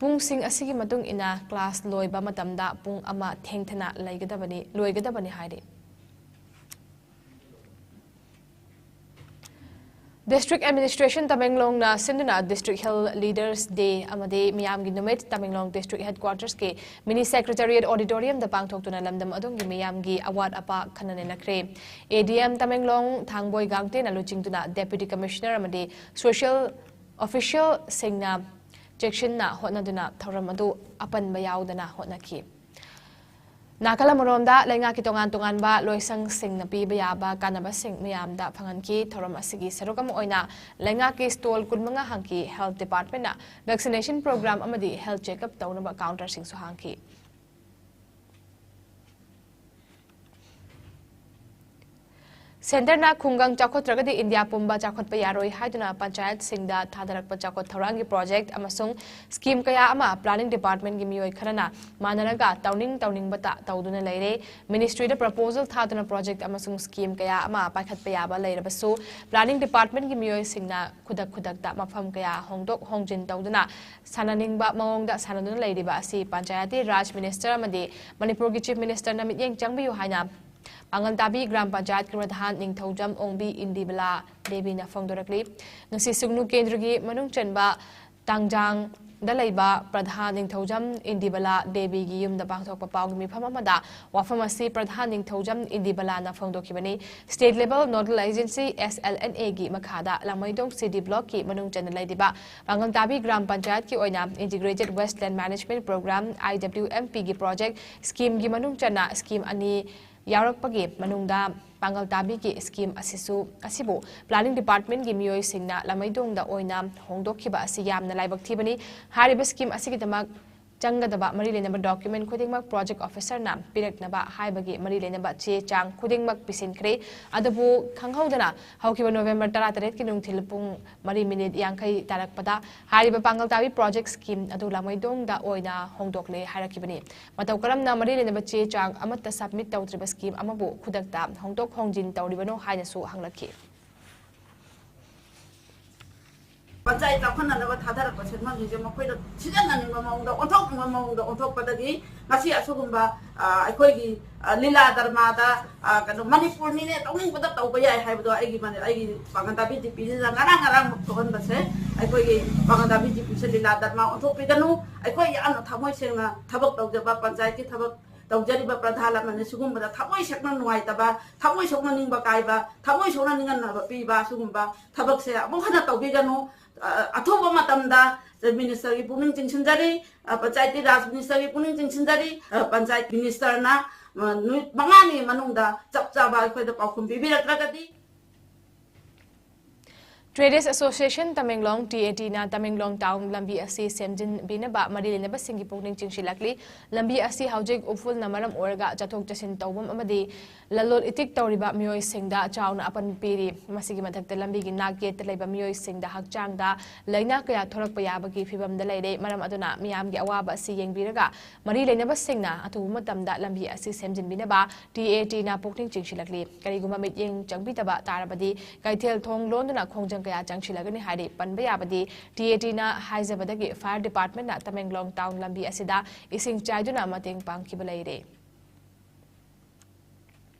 ꯄꯨꯡꯁꯤꯡ ꯑꯁꯤꯒꯤ ꯃꯇꯨꯡ ꯏꯟꯅ ꯀ꯭ꯂꯥꯁ ꯂꯣꯏꯕ ꯃꯇꯝꯗ ꯄꯨꯡ ꯑꯃ ꯊꯦꯡꯊꯅ ꯂꯩꯒꯗꯕꯅꯤ, ꯂꯣꯏꯒꯗꯕꯅꯤ ꯍꯥꯏꯔꯤ꯫ District Administration ꯇꯃꯦꯡꯂꯣꯡꯅ ꯁꯤꯟꯗꯨꯅ District Health Leaders Day ꯑꯃꯗꯤ ꯃꯤꯌꯥꯝꯒꯤ ꯅꯨꯃꯤꯠ ꯇꯃꯦꯡꯂꯣꯡ District Headquartersꯀꯤ Mini Secretariat Auditoriumꯗ ꯄꯥꯡꯊꯣꯛꯇꯨꯅ ꯂꯝꯗꯝ ꯑꯗꯨꯝꯒꯤ ꯃꯤꯌꯥꯝꯒꯤ ꯑꯋꯥꯠ ꯑꯄꯥ ꯈꯟꯅ ꯅꯩꯅꯈ꯭ꯔꯦ꯫ A D M ꯇꯃꯦꯡꯂꯣꯡ ꯊꯥꯡꯕꯣꯏ ꯒꯥꯡꯇꯦꯅ ꯂꯨꯆꯤꯡꯗꯨꯅ Deputy Commissioner ꯑꯃꯗꯤ social officialꯁꯤꯡꯅ ꯆꯦꯛꯁꯤꯟꯅ ꯍꯣꯠꯅꯗꯨꯅ ꯊꯧꯔꯝ ꯑꯗꯨ ꯑꯄꯟꯕ ꯌꯥꯎꯗꯅ ꯍꯣꯠꯅꯈꯤ꯫ ꯅꯥꯀꯜ ꯑꯃꯔꯣꯝꯗ, ꯂꯩꯉꯥꯛꯀꯤ ꯇꯣꯉꯥꯟ ꯇꯣꯉꯥꯟꯕ ꯂꯣꯏꯁꯪꯁꯤꯡꯅ ꯄꯤꯕ ꯌꯥꯕ ꯀꯥꯟꯅꯕꯁꯤꯡ ꯃꯤꯌꯥꯝꯗ ꯐꯪꯍꯟꯈꯤ꯫ ꯊꯧꯔꯝ ꯑꯁꯤꯒꯤ ꯁꯔꯨꯛ ꯑꯃ ꯑꯣꯏꯅ ꯂꯩꯉꯥꯛꯀꯤ stall ꯀꯨꯟꯃꯉꯥ ꯍꯥꯡꯈꯤ꯫ Health Departmentꯅ vaccination program ꯑꯃꯗꯤ health checkup ꯇꯧꯅꯕ counterꯁꯤꯡꯁꯨ ꯍꯥꯡꯈꯤ꯫ Centreꯅ ꯈꯨꯡꯒꯪ ꯆꯥꯎꯈꯠꯇ꯭ꯔꯒꯗꯤ ꯏꯟꯗꯤꯌꯥ ꯄꯨꯝꯕ ꯆꯥꯎꯈꯠꯄ ꯌꯥꯔꯣꯏ ꯍꯥꯏꯗꯨꯅ ꯄꯟꯆꯥꯌꯠꯁꯤꯡꯗ ꯊꯥꯗꯔꯛꯄ ꯆꯥꯎꯈꯠ ꯊꯧꯔꯥꯡꯒꯤ project ꯑꯃꯁꯨꯡ scheme ꯀꯌꯥ ꯑꯃ Planning Departmentꯀꯤ ꯃꯤꯑꯣꯏ ꯈꯔꯅ ꯃꯥꯟꯅꯔꯒ ꯇꯧꯅꯤꯡ ꯇꯧꯅꯤꯡꯕꯇ ꯇꯧꯗꯨꯅ ꯂꯩꯔꯦ꯫ Ministryꯗ proposal ꯊꯥꯗꯨꯅ project ꯑꯃꯁꯨꯡ scheme ꯀꯌꯥ ꯑꯃ ꯄꯥꯏꯈꯠꯄ ꯌꯥꯕ ꯂꯩꯔꯕꯁꯨ, Planning Departmentꯀꯤ ꯃꯤꯑꯣꯏꯁꯤꯡꯅ ꯈꯨꯗꯛ ꯈꯨꯗꯛꯇ ꯃꯐꯝ ꯀꯌꯥ ꯍꯣꯡꯗꯣꯛ ꯍꯣꯡꯖꯤꯟ ꯇꯧꯗꯨꯅ ꯁꯥꯟꯅꯅꯤꯡꯕ ꯃꯑꯣꯡꯗ ꯁꯥꯟꯅꯗꯨꯅ ꯂꯩꯔꯤꯕ ꯑꯁꯤ ꯄꯟꯆꯥꯌꯇꯤ ꯔꯥꯖ Minister ꯑꯃꯗꯤ ꯃꯅꯤꯄꯨꯔꯒꯤ Chief Ministerꯅ ꯃꯤꯠꯌꯦꯡ ꯆꯪꯕꯤꯌꯨ ꯍꯥꯏꯅ ꯄꯥꯡꯒꯜ ꯇꯥꯕꯤ ꯒ꯭ꯔꯥꯝ ꯄꯟꯆꯥꯌꯠꯀꯤ ꯄ꯭ꯔꯙꯥꯟ ꯅꯤꯡꯊꯧꯖꯝ ꯑꯣꯡꯕꯤ ꯏꯟꯗꯤꯕꯂꯥ ꯗꯦꯕꯤꯅ ꯐꯣꯡꯗꯣꯔꯛꯂꯤ꯫ ꯉꯁꯤ ꯁꯨꯒꯅꯨ ꯀꯦꯟꯗ꯭ꯔꯒꯤ ꯃꯅꯨꯡ ꯆꯟꯕ ꯇꯥꯡꯖꯥꯡꯗ ꯂꯩꯕ ꯄ꯭ꯔꯙꯥꯟ ꯅꯤꯡꯊꯧꯖꯝ ꯏꯟꯗꯤꯕꯂꯥ ꯗꯦꯕꯤꯒꯤ ꯌꯨꯝꯗ ꯄꯥꯡꯊꯣꯛꯄ ꯄꯥꯎꯒꯤ ꯃꯤꯐꯝ ꯑꯃꯗ ꯋꯥꯐꯝ ꯑꯁꯤ ꯄ꯭ꯔꯙꯥꯟ ꯅꯤꯡꯊꯧꯖꯝ ꯏꯟꯗꯤꯕꯂꯥꯅ ꯐꯣꯡꯗꯣꯛꯈꯤꯕꯅꯤ꯫ State Level Nodal Agency, S L N A, ꯒꯤ ꯃꯈꯥꯗ ꯂꯥꯃꯩꯗꯣꯡ C D Block ꯀꯤ ꯃꯅꯨꯡ ꯆꯟꯅ ꯂꯩꯔꯤꯕ ꯄꯥꯡꯒꯜ ꯇꯥꯕꯤ ꯒ꯭ꯔꯥꯝ ꯄꯟꯆꯥꯌꯠꯀꯤ ꯑꯣꯏꯅ Integrated Waste Land Management Program, I W M P, ꯒꯤ project scheme ꯒꯤ ꯃꯅꯨꯡ ꯆꯟꯅ scheme ꯑꯅꯤ ꯌꯥꯎꯔꯛꯄꯒꯤ ꯃꯅꯨꯡꯗ ꯄꯥꯡꯒꯜ ꯇꯥꯕꯤꯒꯤ scheme ꯑꯁꯤꯁꯨ, ꯑꯁꯤꯕꯨ Planning Department ꯀꯤ ꯃꯤꯑꯣꯏꯁꯤꯡꯅ ꯂꯥꯃꯩꯗꯣꯡꯗ ꯑꯣꯏꯅ ꯍꯣꯡꯗꯣꯛꯈꯤꯕ ꯑꯁꯤ ꯌꯥꯝꯅ ꯂꯥꯏꯕꯛ ꯊꯤꯕꯅꯤ꯫ ꯍꯥꯏꯔꯤꯕ scheme ꯑꯁꯤꯒꯤꯗꯃꯛ ꯆꯪꯒꯗꯕ ꯃꯔꯤ ꯂꯩꯅꯕ document ꯈꯨꯗꯤꯡꯃꯛ project officer ꯅ ꯄꯤꯔꯛꯅꯕ ꯍꯥꯏꯕꯒꯤ ꯃꯔꯤ ꯂꯩꯅꯕ ꯆꯦ ꯆꯥꯡ ꯈꯨꯗꯤꯡꯃꯛ ꯄꯤꯁꯤꯟꯈ꯭ꯔꯦ꯫ ꯑꯗꯨꯕꯨ ꯈꯪꯍꯧꯗꯅ ꯍꯧꯈꯤꯕ November ꯇꯔꯥꯇꯔꯦꯠꯀꯤ ꯅꯨꯡꯊꯤꯜ ꯄꯨꯡ ꯃꯔꯤ minute ꯌꯥꯡꯈꯩ ꯇꯥꯔꯛꯄꯗ ꯍꯥꯏꯔꯤꯕ ꯄꯥꯡꯒꯜ ꯇꯥꯕꯤ project scheme ꯑꯗꯨ ꯂꯥꯃꯩꯗꯣꯡꯗ ꯑꯣꯏꯅ ꯍꯣꯡꯗꯣꯛꯂꯦ ꯍꯥꯏꯔꯛꯈꯤꯕꯅꯤ꯫ ꯃꯇꯧ ꯀꯔꯝꯅ ꯃꯔꯤ ꯂꯩꯅꯕ ꯆꯦ ꯆꯥꯡ ꯑꯃꯠꯇ submit ꯇꯧꯗ꯭ꯔꯤꯕ scheme ꯑꯃꯕꯨ ꯈꯨꯗꯛꯇ ꯍꯣꯡꯗꯣꯛ ꯍꯣꯡꯖꯤꯟ ꯇꯧꯔꯤꯕꯅꯣ ꯍꯥꯏꯅꯁꯨ ꯍꯪꯂꯛꯈꯤ꯫ ꯄꯟꯆꯥꯌꯠ ꯆꯥꯎꯈꯠꯅꯅꯕ ꯊꯥꯗꯔꯛꯄ ꯁꯦꯟꯐꯝꯁꯤꯡꯁꯦ ꯃꯈꯣꯏꯅ ꯁꯤꯖꯤꯟꯅꯅꯤꯡꯕ ꯃꯑꯣꯡꯗ, ꯑꯣꯟꯊꯣꯛꯅꯤꯡꯕ ꯃꯑꯣꯡꯗ ꯑꯣꯟꯊꯣꯛꯄꯗꯒꯤ ꯉꯁꯤ ꯑꯁꯤꯒꯨꯝꯕ, ꯑ, ꯑꯩꯈꯣꯏꯒꯤ, ꯑ, ꯂꯤꯂꯥ ꯗꯔꯃꯥꯗ, ꯑ, ꯀꯩꯅꯣ, ꯃꯅꯤꯄꯨꯔꯅꯤꯅꯦ, ꯇꯧꯅꯤꯡꯕꯗ ꯇꯧꯕ ꯌꯥꯏ ꯍꯥꯏꯕꯗꯣ ꯑꯩꯒꯤ ꯃꯅꯤ-, ꯑꯩꯒꯤ ꯄꯥꯡꯒꯜ ꯇꯥꯕꯤ ꯖꯤꯄꯤꯁꯤꯗ ꯉꯔꯥꯡ ꯉꯔꯥꯡꯃꯛ ꯊꯣꯛꯍꯟꯕꯁꯦ, ꯑꯩꯈꯣꯏꯒꯤ ꯄꯥꯡꯒꯜ ꯇꯥꯕꯤ ꯖꯤꯄꯤꯁꯦ ꯂꯤꯂꯥ ꯗꯔꯃꯥ ꯑꯣꯟꯊꯣꯛꯄꯤꯒꯅꯨ꯫ ꯑꯩꯈꯣꯏ ꯌꯥꯝꯅ ꯊꯃꯣꯏ ꯁꯦꯡꯅ ꯊꯕꯛ ꯇꯧꯖꯕ, ꯄꯟꯆꯥꯌꯠꯀꯤ ꯊꯕꯛ ꯇꯧꯖꯔꯤꯕ ꯄ꯭ꯔꯙꯥꯟ ꯑꯃꯅꯤ꯫ ꯁꯤꯒꯨꯝꯕꯗ ꯊꯃꯣꯏ ꯁꯦꯡꯅ ꯅꯨꯡꯉꯥꯏꯇꯕ, ꯊꯃꯣꯏ ꯁꯣꯛꯅ ꯅꯤꯡꯕ ꯀꯥꯏꯕ, ꯊꯃꯣꯏ ꯁꯣꯛꯅ ꯅꯤꯡꯍꯟꯅꯕ ꯄꯤꯕ ꯁꯤꯒꯨꯝꯕ ꯊꯕꯛꯁꯦ ꯑꯃꯨꯛ ꯍꯟꯅ ꯇꯧꯕꯤꯒꯅꯨ꯫ ꯑ, ꯑꯊꯨꯕ ꯃꯇꯝꯗ ministerꯒꯤ ꯄꯨꯛꯅꯤꯡ ꯆꯤꯡꯁꯤꯟꯖꯔꯤ, ꯑ, ꯄꯟꯆꯥꯌꯇꯤ ꯔꯥꯖ ministerꯒꯤ ꯄꯨꯛꯅꯤꯡ ꯆꯤꯡꯁꯤꯟꯖꯔꯤ꯫ ꯑ, ꯄꯟꯆꯥꯌꯠ ministerꯅ, ꯑ, ꯅꯨꯃꯤꯠ ꯃꯉꯥꯅꯤ ꯃꯅꯨꯡꯗ ꯆꯞ ꯆꯥꯕ ꯑꯩꯈꯣꯏꯗ ꯄꯥꯎꯈꯨꯝ ꯄꯤꯕꯤꯔꯛꯇ꯭ꯔꯒꯗꯤ, Traders Association Tamenglong, T A T ꯅ ꯇꯃꯦꯡꯂꯣꯡ town ꯂꯝꯕꯤ ꯑꯁꯤ ꯁꯦꯝꯖꯤꯟꯕꯤꯅꯕ ꯃꯔꯤ ꯂꯩꯅꯕꯁꯤꯡꯒꯤ ꯄꯨꯛꯅꯤꯡ ꯆꯤꯡꯁꯤꯜꯂꯛꯂꯤ꯫ ꯂꯝꯕꯤ ꯑꯁꯤ ꯍꯧꯖꯤꯛ ꯎꯐꯨꯜꯅ ꯃꯔꯝ ꯑꯣꯏꯔꯒ ꯆꯠꯊꯣꯛ ꯆꯠꯁꯤꯟ ꯇꯧꯐꯝ ꯑꯃꯗꯤ ꯂꯂꯣꯜ ꯏꯇꯤꯛ ꯇꯧꯔꯤꯕ ꯃꯤꯑꯣꯏꯁꯤꯡꯗ ꯆꯥꯎꯅ ꯑꯄꯟ ꯄꯤꯔꯤ꯫ ꯃꯁꯤꯒꯤ ꯃꯊꯛꯇ ꯂꯝꯕꯤꯒꯤ ꯅꯥꯛ ꯌꯦꯠꯇ ꯂꯩꯕ ꯃꯤꯑꯣꯏꯁꯤꯡꯗ ꯍꯛꯆꯥꯡꯗ ꯂꯥꯏꯅꯥ ꯀꯌꯥ ꯊꯣꯔꯛꯄ ꯌꯥꯕꯒꯤ ꯐꯤꯕꯝꯗ ꯂꯩꯔꯦ꯫ ꯃꯔꯝ ꯑꯗꯨꯅ ꯃꯤꯌꯥꯝꯒꯤ ꯑꯋꯥꯕ ꯑꯁꯤ ꯌꯦꯡꯕꯤꯔꯒ ꯃꯔꯤ ꯂꯩꯅꯕꯁꯤꯡꯅ ꯑꯊꯨꯕ ꯃꯇꯝꯗ ꯂꯝꯕꯤ ꯑꯁꯤ ꯁꯦꯝꯖꯤꯟꯕꯤꯅꯕ T A T ꯅ ꯄꯨꯛꯅꯤꯡ ꯆꯤꯡꯁꯤꯜꯂꯛꯂꯤ꯫ ꯀꯔꯤꯒꯨꯝꯕ ꯃꯤꯠꯌꯦꯡ ꯆꯪꯕꯤꯗꯕ ꯇꯥꯔꯕꯗꯤ ꯀꯩꯊꯦꯜ ꯊꯣꯡ ꯂꯣꯟꯗꯨꯅ ꯈꯣꯡꯖꯪ ꯀꯌꯥ ꯆꯪꯁꯤꯜꯂꯒꯅꯤ ꯍꯥꯏꯔꯤ꯫ ꯄꯟꯕ ꯌꯥꯕꯗꯤ T A T ꯅ ꯍꯥꯏꯖꯕꯗꯒꯤ fire department ꯅ ꯇꯃꯦꯡꯂꯣꯡ town ꯂꯝꯕꯤ ꯑꯁꯤꯗ ꯏꯁꯤꯡ ꯆꯥꯏꯗꯨꯅ ꯃꯇꯦꯡ ꯄꯥꯡꯈꯤꯕ ꯂꯩꯔꯦ꯫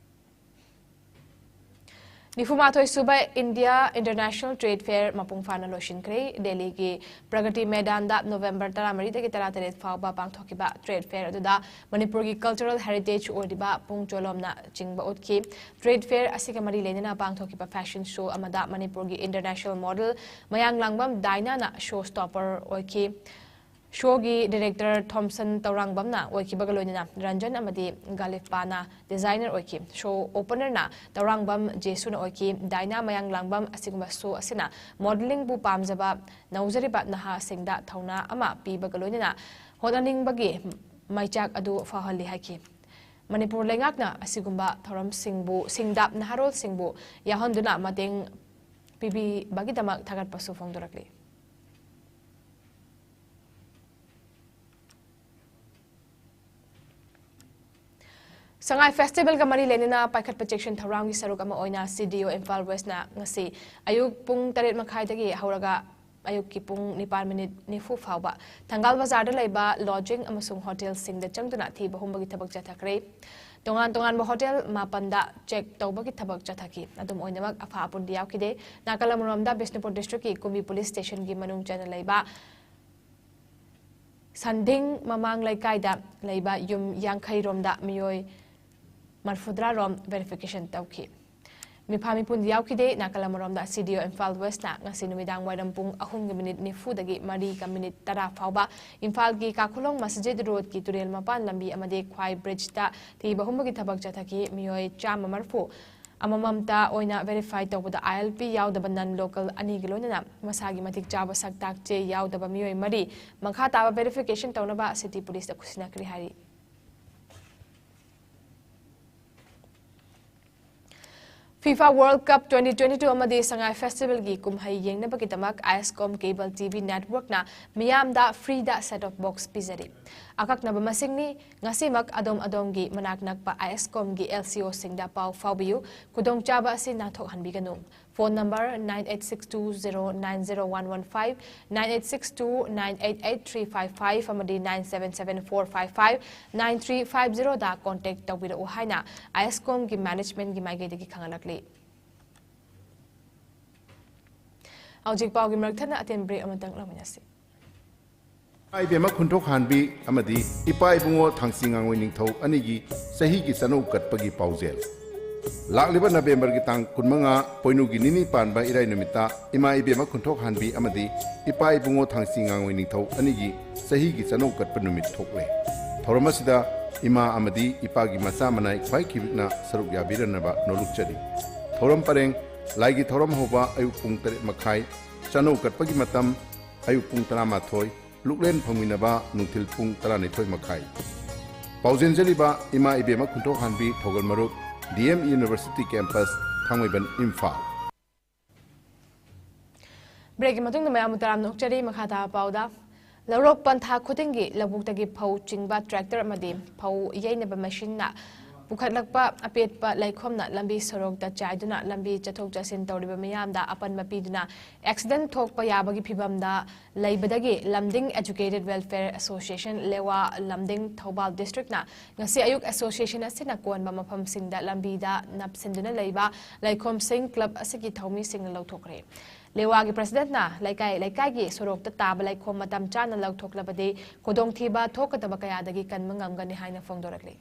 ꯅꯤꯐꯨꯃꯥꯊꯣꯏ ꯁꯨꯕ ꯏꯟꯗꯤꯌꯥ ꯏꯟꯇꯔꯅꯦꯁꯅꯦꯜ ꯇ꯭ꯔꯦꯗ ꯐꯦꯌꯔ ꯃꯄꯨꯡ ꯐꯥꯅ ꯂꯣꯏꯁꯤꯟꯈ꯭ꯔꯦ꯫ ꯗꯦꯜꯂꯤꯒꯤ ꯄ꯭ꯔꯒꯇꯤ ꯃꯦꯗꯥꯟꯗ ꯅꯣꯕꯦꯝꯕꯔ ꯇꯔꯥꯃꯔꯤꯗꯒꯤ ꯇꯔꯥꯇꯔꯦꯠ ꯐꯥꯎꯕ ꯄꯥꯡꯊꯣꯛꯈꯤꯕ ꯇ꯭ꯔꯦꯗ ꯐꯦꯌꯔ ꯑꯗꯨꯗ ꯃꯅꯤꯄꯨꯔꯒꯤ ꯀꯜꯆꯔꯦꯜ ꯍꯦꯔꯤꯇꯦꯖ ꯑꯣꯏꯔꯤꯕ ꯄꯨꯡ ꯆꯣꯂꯣꯝꯅ ꯆꯤꯡꯕ ꯎꯠꯈꯤ꯫ ꯇ꯭ꯔꯦꯗ ꯐꯦꯌꯔ ꯑꯁꯤꯒ ꯃꯔꯤ ꯂꯩꯅꯅ ꯄꯥꯡꯊꯣꯛꯈꯤꯕ ꯐꯦꯁꯟ ꯁꯣ ꯑꯃꯗ ꯃꯅꯤꯄꯨꯔꯒꯤ ꯏꯟꯇꯔꯅꯦꯁꯅꯦꯜ ꯃꯣꯗꯦꯜ ꯃꯌꯥꯡꯂꯥꯡꯕꯝ ꯗꯥꯏꯅꯥꯅ ꯁꯣ ꯁ꯭ꯇꯣꯄꯔ ꯑꯣꯏꯈꯤ꯫ ꯁꯣꯒꯤ ꯗꯤꯔꯦꯛꯇꯔ ꯊꯣꯝꯁꯟ ꯇꯧꯔꯥꯡꯕꯝꯅ ꯑꯣꯏꯈꯤꯕꯒ ꯂꯣꯏꯅꯅ ꯔꯟꯖꯟ ꯑꯃꯗꯤ ꯒꯥꯂꯤꯐꯥꯅ ꯗꯤꯖꯥꯏꯅꯔ ꯑꯣꯏꯈꯤ꯫ ꯁꯣ ꯑꯣꯄꯅꯔꯅ ꯇꯧꯔꯥꯡꯕꯝ ꯖꯦꯁꯨꯅ ꯑꯣꯏꯈꯤ꯫ ꯗꯥꯏꯅꯥ ꯃꯌꯥꯡꯂꯥꯡꯕꯝ ꯑꯁꯤꯒꯨꯝꯕ ꯁꯣ ꯑꯁꯤꯅ ꯃꯣꯗꯦꯂꯤꯡꯕꯨ ꯄꯥꯝꯖꯕ ꯅꯧꯖꯔꯤꯕ ꯅꯍꯥꯁꯤꯡꯗ ꯊꯧꯅꯥ ꯑꯃ ꯄꯤꯕꯒ ꯂꯣꯏꯅꯅ ꯍꯣꯠꯅꯅꯤꯡꯕꯒꯤ ꯃꯩꯆꯥꯛ ꯑꯗꯨ ꯐꯥꯎꯍꯜꯂꯤ ꯍꯥꯏꯈꯤ꯫ ꯃꯅꯤꯄꯨꯔ ꯂꯩꯉꯥꯛꯅ ꯑꯁꯤꯒꯨꯝꯕ ꯊꯧꯔꯝꯁꯤꯡꯕꯨ ꯁꯤꯡꯗ ꯅꯍꯥꯔꯣꯜꯁꯤꯡꯕꯨ ꯌꯥꯎꯍꯟꯗꯨꯅ ꯃꯇꯦꯡ ꯄꯤꯕꯤꯕꯒꯤꯗꯃꯛ ꯊꯥꯒꯠꯄꯁꯨ ꯐꯣꯡꯗꯣꯔꯛꯂꯤ꯫ ꯁꯉꯥꯏ ꯐꯦꯁꯇꯤꯚꯦꯜꯒ ꯃꯔꯤ ꯂꯩꯅꯅ ꯄꯥꯏꯈꯠꯄ ꯆꯦꯛꯁꯤꯟ ꯊꯧꯔꯥꯡꯒꯤ ꯁꯔꯨꯛ ꯑꯃ ꯑꯣꯏꯅ ꯁꯤ ꯗꯤ ꯑꯣ ꯏꯝꯐꯥꯜ ꯋꯦꯁꯅ ꯉꯁꯤ ꯑꯌꯨꯛ ꯄꯨꯡ ꯇꯔꯦꯠ ꯃꯈꯥꯏꯗꯒꯤ ꯍꯧꯔꯒ ꯑꯌꯨꯛꯀꯤ ꯄꯨꯡ ꯅꯤꯄꯥꯟ ꯃꯤꯅꯤꯠ ꯅꯤꯐꯨ ꯐꯥꯎꯕ ꯊꯪꯒꯥꯜ ꯕꯖꯥꯔꯗ ꯂꯩꯕ ꯂꯣꯗꯖꯤꯡ ꯑꯃꯁꯨꯡ ꯍꯣꯇꯦꯜꯁꯤꯡꯗ ꯆꯪꯗꯨꯅ ꯊꯤꯕ ꯍꯨꯝꯕꯒꯤ ꯊꯕꯛ ꯆꯠꯊꯈ꯭ꯔꯦ꯫ ꯇꯣꯉꯥꯟ ꯇꯣꯉꯥꯟꯕ ꯍꯣꯇꯦꯜ ꯃꯥꯄꯟꯗ ꯆꯦꯛ ꯇꯧꯕꯒꯤ ꯊꯕꯛ ꯆꯠꯊꯈꯤ꯫ ꯑꯗꯨꯝ ꯑꯣꯏꯅꯃꯛ ꯑꯐ ꯑꯄꯨꯟꯗꯤ ꯌꯥꯎꯈꯤꯗꯦ꯫ ꯅꯥꯀꯜ ꯑꯃꯔꯣꯝꯗ ꯕꯤꯁꯅꯨꯄꯨꯔ ꯗꯤꯁꯇ꯭ꯔꯤꯛꯀꯤ ꯀꯨꯝꯕꯤ ꯄꯨꯂꯤꯁ ꯁ꯭ꯇꯦꯁꯟꯒꯤ ꯃꯅꯨꯡ ꯆꯟꯅ ꯂꯩꯕ ꯁꯟꯙꯤꯡ ꯃꯃꯥꯡ ꯂꯩꯀꯥꯏꯗ ꯂꯩꯕ ꯌꯨꯝ ꯌꯥꯡꯈꯩ ꯔꯣꯝꯗ ꯃꯤꯑꯣꯏ ꯃꯔꯐꯨꯇꯔꯥ ꯔꯣꯝ ꯚꯦꯔꯤꯐꯤꯀꯦꯁꯟ ꯇꯧꯈꯤ꯫ ꯃꯤꯐꯥ ꯃꯤꯄꯨꯟꯗꯤ ꯌꯥꯎꯈꯤꯗꯦ꯫ ꯅꯥꯀꯜ ꯑꯃꯔꯣꯝꯗ ꯁꯤ ꯗꯤ ꯑꯣ ꯏꯝꯐꯥꯜ ꯋꯦꯁꯅ ꯉꯁꯤ ꯅꯨꯃꯤꯗꯥꯡ ꯋꯥꯏꯔꯝ ꯄꯨꯡ ꯑꯍꯨꯝꯒꯤ ꯃꯤꯅꯤꯠ ꯅꯤꯐꯨꯗꯒꯤ ꯃꯔꯤꯒ ꯃꯤꯅꯤꯠ ꯇꯔꯥ ꯐꯥꯎꯕ ꯏꯝꯐꯥꯜꯒꯤ ꯀꯥꯈꯨꯂꯣꯡ ꯃꯁꯖꯤꯗ ꯔꯣꯗꯀꯤ ꯇꯨꯔꯦꯜ ꯃꯄꯥꯟ ꯂꯝꯕꯤ ꯑꯃꯗꯤ ꯈ꯭ꯋꯥꯏ ꯕ꯭ꯔꯤꯖꯇ ꯊꯤꯕ ꯍꯨꯝꯕꯒꯤ ꯊꯕꯛ ꯆꯠꯊꯈꯤ꯫ ꯃꯤꯑꯣꯏ ꯆꯥꯝꯃ ꯃꯔꯐꯨ ꯑꯃꯃꯝꯇ ꯑꯣꯏꯅ ꯚꯦꯔꯤꯐꯥꯏ ꯇꯧꯕꯗ ꯑꯥꯏ ꯑꯦꯜ ꯄꯤ ꯌꯥꯎꯗꯕ ꯅꯟ ꯂꯣꯀꯦꯜ ꯑꯅꯤꯒꯤ ꯂꯣꯏꯅꯅ ꯃꯁꯥꯒꯤ ꯃꯇꯤꯛ ꯆꯥꯕ ꯁꯛ ꯇꯥꯛ ꯆꯦ ꯌꯥꯎꯗꯕ ꯃꯤꯑꯣꯏ ꯃꯔꯤ ꯃꯈꯥ ꯇꯥꯕ ꯚꯦꯔꯤꯐꯤꯀꯦꯁꯟ ꯇꯧꯅꯕ ꯁꯤꯇꯤ ꯄꯨꯂꯤꯁꯇ ꯈꯨꯠꯁꯤꯟꯅꯈ꯭ꯔꯦ ꯍꯥꯏꯔꯤ꯫ FIFA world cup twenty twenty two ꯑꯃꯗꯤ ꯁꯉꯥꯏ ꯐꯦꯁꯇꯤꯚꯦꯜꯒꯤ ꯀꯨꯝꯍꯩ ꯌꯦꯡꯅꯕꯒꯤꯗꯃꯛ ꯑꯥꯏ ꯑꯦꯁ ꯀꯣꯝ ꯀꯦꯕꯜ ꯇꯤ ꯚꯤ ꯅꯦꯠꯋꯔꯛꯅ ꯃꯤꯌꯥꯝꯗ ꯐ꯭ꯔꯤꯗ ꯁꯦꯠ ꯇꯣꯞ ꯕꯣꯛꯁ ꯄꯤꯖꯔꯤ꯫ ꯑꯀꯛꯅꯕ ꯃꯁꯤꯡꯅꯤ꯫ ꯉꯁꯤꯃꯛ ꯑꯗꯣꯝ ꯑꯗꯣꯝꯒꯤ ꯃꯅꯥꯛ ꯅꯛꯄ ꯑꯥꯏ ꯑꯦꯁ ꯀꯣꯝꯒꯤ ꯑꯦꯜ ꯁꯤ ꯑꯣꯁꯤꯡꯗ ꯄꯥꯎ ꯐꯥꯎꯕꯤꯌꯨ꯫ ꯈꯨꯗꯣꯡꯆꯥꯕ ꯑꯁꯤ ꯅꯥꯟꯊꯣꯛꯍꯟꯕꯤꯒꯅꯨ꯫ Phone number nine eight six two zero nine zero one one five, nine eight six two nine eight eight three five five ꯑꯃꯗꯤ nine seven seven four five five nine three five zero ꯗ contact ꯇꯧꯕꯤꯔꯛꯎ ꯍꯥꯏꯅ ꯑꯥꯏ ꯑꯦꯁ ꯀꯣꯝꯒꯤ ꯃꯦꯅꯦꯖꯃꯦꯟꯒꯤ ꯃꯥꯏꯀꯩꯗꯒꯤ ꯈꯪꯍꯜꯂꯛꯂꯤ꯫ ꯍꯧꯖꯤꯛ ꯄꯥꯎꯒꯤ ꯃꯔꯛ ꯊꯠꯅ ꯑꯇꯦꯟ break ꯑꯃꯇꯪ ꯂꯧꯃꯤꯟꯅꯁꯤ꯫ ꯏꯃꯥ ꯏꯕꯦꯝꯃ ꯈꯨꯟꯊꯣꯛ ꯍꯥꯟꯕꯤ ꯑꯃꯗꯤ ꯏꯄꯥ ꯏꯕꯨꯡꯉꯣ ꯊꯥꯡꯆꯤ ꯉꯥꯡꯉꯣꯏ ꯅꯤꯡꯊꯧ ꯑꯅꯤꯒꯤ ꯆꯍꯤꯒꯤ ꯆꯥꯅꯧ ꯀꯠꯄꯒꯤ ꯄꯥꯎꯖꯦꯜ꯫ ꯂꯥꯛꯂꯤꯕ ꯅꯕꯦꯝꯕꯔꯒꯤ ꯇꯥꯡ ꯀꯨꯟꯃꯉꯥ, ꯄꯣꯏꯅꯨꯒꯤ ꯅꯤꯅꯤ ꯄꯥꯟꯕ ꯏꯔꯥꯏ ꯅꯨꯃꯤꯠꯇ ꯏꯃꯥ ꯏꯕꯦꯝꯃ ꯈꯨꯟꯊꯣꯛ ꯍꯥꯟꯕꯤ ꯑꯃꯗꯤ ꯏꯄꯥ ꯏꯕꯨꯡꯉꯣ ꯊꯥꯡꯆꯤ ꯉꯥꯡꯉꯣꯏ ꯅꯤꯡꯊꯧ ꯑꯅꯤꯒꯤ ꯆꯍꯤꯒꯤ ꯆꯥꯅꯧ ꯀꯠꯄ ꯅꯨꯃꯤꯠ ꯊꯣꯛꯂꯦ꯫ ꯊꯧꯔꯝ ꯑꯁꯤꯗ ꯏꯃꯥ ꯑꯃꯗꯤ ꯏꯄꯥꯒꯤ ꯃꯆꯥ ꯃꯅꯥꯏ ꯈ꯭ꯋꯥꯏ ꯈꯤꯕꯤꯛꯅ ꯁꯔꯨꯛ ꯌꯥꯕꯤꯔꯅꯕ ꯅꯣꯂꯨꯛꯆꯔꯤ꯫ ꯊꯧꯔꯝ ꯄꯔꯦꯡ: ꯂꯥꯏꯒꯤ ꯊꯧꯔꯝ ꯍꯧꯕ ꯑꯌꯨꯛ ꯄꯨꯡ ꯇꯔꯦꯠ ꯃꯈꯥꯏ, ꯆꯥꯅꯧ ꯀꯠꯄꯒꯤ ꯃꯇꯝ ꯑꯌꯨꯛ ꯄꯨꯡ ꯇꯔꯥꯃꯥꯊꯣꯏ, ꯂꯨꯛꯂꯦꯟ ꯐꯪꯃꯤꯟꯅꯕ ꯅꯨꯡꯊꯤꯜ ꯄꯨꯡ ꯇꯔꯥꯅꯤꯊꯣꯏ ꯃꯈꯥꯏ꯫ ꯄꯥꯎꯖꯦꯟꯖꯔꯤꯕ ꯏꯃꯥ ꯏꯕꯦꯝꯃ ꯈꯨꯟꯊꯣꯛ ꯍꯥꯟꯕꯤ ꯊꯧꯒꯜ ꯃꯔꯨꯞ, D M University Campus, ꯊꯥꯡꯃꯩꯕꯟ, ꯏꯝꯐꯥꯜ꯫ Break ꯀꯤ ꯃꯇꯨꯡꯗ ꯃꯌꯥꯝꯕꯨ ꯇꯔꯥꯝꯅ ꯑꯣꯛꯆꯔꯤ꯫ ꯃꯈꯥ ꯇꯥꯕ ꯄꯥꯎꯗ, ꯂꯧꯔꯣꯛ ꯄꯟꯊꯥ ꯈꯨꯗꯤꯡꯒꯤ ꯂꯧꯕꯨꯛꯇꯒꯤ ꯐꯧ ꯆꯤꯡꯕ tractor ꯑꯃꯗꯤ ꯐꯧ ꯌꯩꯅꯕ machine ꯅ ꯄꯨꯈꯠꯂꯛꯄ ꯑꯄꯦꯠꯄ ꯂꯩꯈꯣꯝꯅ ꯂꯝꯕꯤ ꯁꯣꯔꯣꯛꯇ ꯆꯥꯏꯗꯨꯅ ꯂꯝꯕꯤ ꯆꯠꯊꯣꯛ ꯆꯠꯁꯤꯟ ꯇꯧꯔꯤꯕ ꯃꯤꯌꯥꯝꯗ ꯑꯄꯟꯕ ꯄꯤꯗꯨꯅ accident ꯊꯣꯛꯄ ꯌꯥꯕꯒꯤ ꯐꯤꯚꯝꯗ ꯂꯩꯕꯗꯒꯤ ꯂꯝꯗꯤꯡ Educated Welfare Association, ꯂꯦꯋꯥ ꯂꯝꯗꯤꯡ, ꯊꯧꯕꯥꯜ district ꯅ ꯉꯁꯤ ꯑꯌꯨꯛ association ꯑꯁꯤꯅ ꯀꯣꯟꯕ ꯃꯐꯝꯁꯤꯡꯗ ꯂꯝꯕꯤꯗ ꯅꯞꯁꯤꯟꯗꯨꯅ ꯂꯩꯕ ꯂꯩꯈꯣꯝꯁꯤꯡ club ꯑꯁꯤꯒꯤ ꯊꯧꯃꯤꯁꯤꯡꯅ ꯂꯧꯊꯣꯛꯈ꯭ꯔꯦ꯫ ꯂꯦꯋꯥꯒꯤ president ꯅ ꯂꯩꯀꯥꯏ ꯂꯩꯀꯥꯏꯒꯤ ꯁꯣꯔꯣꯛꯇ ꯇꯥꯕ ꯂꯩꯈꯣꯝ ꯃꯇꯝ ꯆꯥꯅ ꯂꯧꯊꯣꯛꯂꯕꯗꯤ ꯈꯨꯗꯣꯡꯊꯤꯕ ꯊꯣꯛꯀꯗꯕ ꯀꯌꯥꯗꯒꯤ ꯀꯟꯕ ꯉꯝꯒꯅꯤ ꯍꯥꯏꯅ ꯐꯣꯡꯗꯣꯔꯛꯂꯤ꯫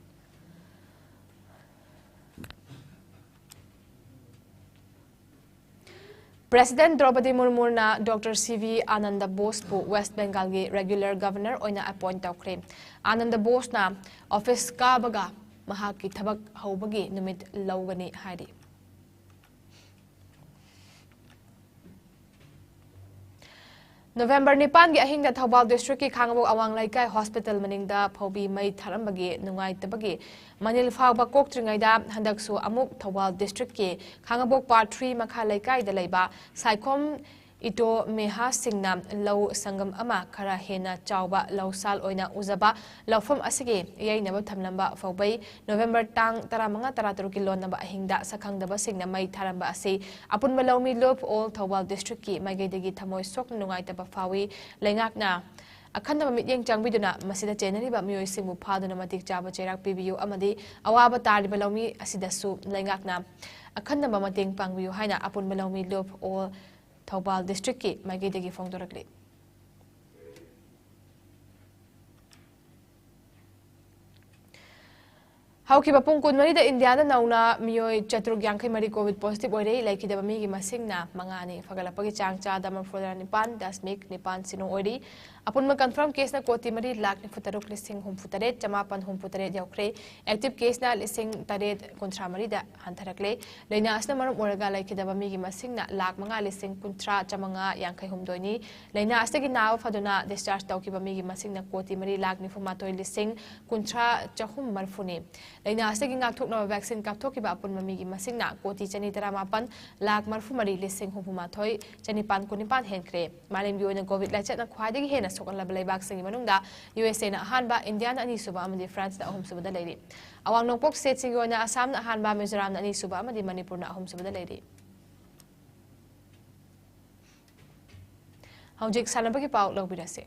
President ꯗ꯭ꯔꯧꯄꯗꯤ ꯃꯨꯔꯃꯨꯅ Doctor C V Anand ꯕꯣꯁꯄꯨ West Bengal ꯒꯤ regular governor ꯑꯣꯏꯅ appoint ꯇꯧꯈ꯭ꯔꯦ꯫ ꯑꯥꯅꯟꯗ ꯕꯣꯁꯅ office ꯀꯥꯕꯒ ꯃꯍꯥꯛꯀꯤ ꯊꯕꯛ ꯍꯧꯕꯒꯤ ꯅꯨꯃꯤꯠ ꯂꯧꯒꯅꯤ ꯍꯥꯏꯔꯤ꯫ November ꯅꯤꯄꯥꯟꯒꯤ ꯑꯍꯤꯡꯗ ꯊꯧꯕꯥꯜ district ꯀꯤ ꯈꯥꯡꯉꯕꯣꯛ ꯑꯋꯥꯡ ꯂꯩꯀꯥꯏ hospital ꯃꯅꯤꯡꯗ ꯐꯧꯕꯤ ꯃꯩ ꯊꯥꯔꯝꯕꯒꯤ ꯅꯨꯡꯉꯥꯏꯇꯕꯒꯤ ꯃꯅꯤꯜ ꯐꯥꯎꯕ ꯀꯣꯛꯇ꯭ꯔꯤꯉꯩꯗ ꯍꯟꯗꯛꯁꯨ ꯑꯃꯨꯛ ꯊꯧꯕꯥꯜ district ꯀꯤ ꯈꯥꯡꯉꯕꯣꯛ part three ꯃꯈꯥ ꯂꯩꯀꯥꯏꯗ ꯂꯩꯕ ꯁꯥꯏꯈꯣꯝ ꯏꯇꯣ ꯃꯦꯍꯥꯁꯤꯡꯅ ꯂꯧ ꯁꯪꯒꯝ ꯑꯃ ꯈꯔ ꯍꯦꯟꯅ ꯆꯥꯎꯕ ꯂꯧꯁꯥꯜ ꯑꯣꯏꯅ ꯎꯖꯕ ꯂꯧꯐꯝ ꯑꯁꯤꯒꯤ ꯌꯩꯅꯕ ꯊꯝꯂꯝꯕ ꯐꯧꯕꯩ November ꯇꯥꯡ ꯇꯔꯥꯃꯉꯥ, ꯇꯔꯥꯇꯔꯨꯛꯀꯤ ꯂꯣꯟꯅꯕ ꯑꯍꯤꯡꯗ ꯁꯛꯈꯪꯗꯕꯁꯤꯡꯅ ꯃꯩ ꯊꯥꯔꯝꯕ ꯑꯁꯤ ꯑꯄꯨꯟꯕ ꯂꯧꯃꯤ ꯂꯨꯞ all ꯊꯧꯕꯥꯜ district ꯀꯤ ꯃꯥꯏꯀꯩꯗꯒꯤ ꯊꯃꯣꯏ ꯁꯣꯛꯅ ꯅꯨꯡꯉꯥꯏꯇꯕ ꯐꯥꯎꯏ꯫ ꯂꯩꯉꯥꯛꯅ ꯑꯈꯟꯅꯕ ꯃꯤꯠꯌꯦꯡ ꯆꯪꯕꯤꯗꯨꯅ ꯃꯁꯤꯗ ꯆꯦꯟꯅꯔꯤꯕ ꯃꯤꯑꯣꯏꯁꯤꯡꯕꯨ ꯐꯥꯗꯨꯅ ꯃꯇꯤꯛ ꯆꯥꯕ ꯆꯩꯔꯥꯛ ꯄꯤꯕꯤꯌꯨ ꯑꯃꯗꯤ ꯑꯋꯥꯕ ꯇꯥꯔꯤꯕ ꯂꯧꯃꯤ ꯑꯁꯤꯗꯁꯨ ꯂꯩꯉꯥꯛꯅ ꯑꯈꯟꯅꯕ ꯃꯇꯦꯡ ꯄꯥꯡꯕꯤꯌꯨ ꯍꯥꯏꯅ ꯑꯄꯨꯟꯕ ꯂꯧꯃꯤ ꯂꯨꯞ all ꯊꯧꯕꯥꯜ ꯗꯤꯁꯇ꯭ꯔꯤꯛꯀꯤ ꯃꯥꯏꯀꯩꯗꯒꯤ ꯐꯣꯡꯗꯣꯔꯛꯂꯤ꯫ ꯍꯧꯈꯤꯕ ꯄꯨꯡ ꯀꯨꯟꯃꯔꯤꯗ ꯏꯟꯗꯤꯌꯥꯗ ꯅꯧꯅ ꯃꯤꯑꯣꯏ ꯆꯥꯇ꯭ꯔꯨꯛ ꯌꯥꯡꯈꯩ ꯃꯔꯤ ꯀꯣꯚꯤꯗ ꯄꯣꯖꯤꯇꯤꯚ ꯑꯣꯏꯔꯦ꯫ ꯂꯩꯈꯤꯗꯕ ꯃꯤꯒꯤ ꯃꯁꯤꯡꯅ ꯃꯉꯥꯅꯤ꯫ ꯐꯒꯠꯂꯛꯄꯒꯤ ꯆꯥꯡ ꯆꯥꯗ ꯃꯔꯤꯐꯨꯇꯔꯥ ꯅꯤꯄꯥꯟ ꯗꯁꯃꯤꯛ ꯅꯤꯄꯥꯟ ꯁꯤꯅꯣ ꯑꯣꯏꯔꯤ꯫ ꯑꯄꯨꯟꯕ ꯀꯟꯐꯥꯔꯝ ꯀꯦꯁꯅ ꯀꯣꯇꯤ ꯃꯔꯤ ꯂꯥꯈ ꯅꯤꯐꯨ ꯇꯔꯨꯛ ꯂꯤꯁꯤꯡ ꯍꯨꯝꯐꯨ ꯇꯔꯦꯠ ꯆꯃꯥꯄꯟ ꯍꯨꯝꯐꯨ ꯇꯔꯦꯠ ꯌꯧꯈ꯭ꯔꯦ꯫ ꯑꯦꯛꯇꯤꯚ ꯀꯦꯁꯅ ꯂꯤꯁꯤꯡ ꯇꯔꯦꯠ ꯀꯨꯟꯊ꯭ꯔꯥ ꯃꯔꯤꯗ ꯍꯟꯊꯔꯛꯂꯦ꯫ ꯂꯥꯏꯅꯥ ꯑꯁꯤꯅ ꯃꯔꯝ ꯑꯣꯏꯔꯒ ꯂꯩꯈꯤꯗꯕ ꯃꯤꯒꯤ ꯃꯁꯤꯡꯅ ꯂꯥꯈ ꯃꯉꯥ ꯂꯤꯁꯤꯡ ꯀꯨꯟꯊ꯭ꯔꯥ ꯆꯥꯃꯉꯥ ꯌꯥꯡꯈꯩ ꯍꯨꯝꯗꯣꯏꯅꯤ꯫ ꯂꯥꯏꯅꯥ ꯑꯁꯤꯗꯒꯤ ꯅꯥꯕ ꯐꯗꯨꯅ ꯗꯤꯁꯆꯥꯔꯖ ꯇꯧꯈꯤꯕ ꯃꯤꯒꯤ ꯃꯁꯤꯡꯅ ꯀꯣꯇꯤ ꯃꯔꯤ ꯂꯥꯈ ꯅꯤꯐꯨ ꯃꯥꯊꯣꯏ ꯂꯤꯁꯤꯡ ꯀꯨꯟꯊ꯭ꯔꯥ ꯆꯍꯨꯝ ꯃꯔꯤꯐꯨꯅꯤ꯫ ꯂꯥꯏꯅꯥ ꯑꯁꯤꯗꯒꯤ ꯉꯥꯛꯊꯣꯛꯅꯕ ꯚꯦꯛꯁꯤꯟ ꯀꯥꯞꯊꯣꯛꯈꯤꯕ ꯑꯄꯨꯟꯕ ꯃꯤꯒꯤ ꯃꯁꯤꯡꯅ ꯀꯣꯇꯤ ꯆꯅꯤ ꯇꯔꯥꯃꯥꯄꯟ ꯂꯥꯈ ꯃꯔꯤꯐꯨ ꯃꯔꯤ ꯂꯤꯁꯤꯡ ꯍꯨꯝꯐꯨ ꯃꯥꯊꯣꯏ ꯆꯅꯤꯄꯥꯟ ꯀꯨꯟꯅꯤꯄꯥꯟ ꯍꯦꯟꯈ꯭ꯔꯦ꯫ ꯃꯥꯂꯦꯝꯒꯤ ꯑꯣꯏꯅ ꯀꯣꯚꯤꯗ ꯂꯥꯏꯆꯠꯅ ꯈ꯭ꯋꯥꯏꯗꯒꯤ ꯍꯦꯟꯅ ꯁꯣꯛꯍꯜꯂꯕ ꯂꯩꯕꯥꯛꯁꯤꯡꯒꯤ ꯃꯅꯨꯡꯗ ꯌꯨ ꯑꯦꯁ ꯑꯦꯅ ꯑꯍꯥꯟꯕ, ꯏꯟꯗꯤꯌꯥꯅ ꯑꯅꯤꯁꯨꯕ ꯑꯃꯗꯤ ꯐ꯭ꯔꯥꯟꯁꯅ ꯑꯍꯨꯝꯁꯨꯕꯗ ꯂꯩꯔꯤ꯫ ꯑꯋꯥꯡ ꯅꯣꯡꯄꯣꯛ ꯁ꯭ꯇꯦꯠꯁꯤꯡꯒꯤ ꯑꯣꯏꯅ ꯑꯁꯥꯝꯅ ꯑꯍꯥꯟꯕ, ꯃꯤꯖꯣꯔꯥꯝꯅ ꯑꯅꯤꯁꯨꯕ ꯑꯃꯗꯤ ꯃꯅꯤꯄꯨꯔꯅ ꯑꯍꯨꯝꯁꯨꯕꯗ ꯂꯩꯔꯤ꯫ ꯍꯧꯖꯤꯛ ꯁꯥꯟꯅꯕꯒꯤ ꯄꯥꯎ ꯂꯧꯕꯤꯔꯁꯤ꯫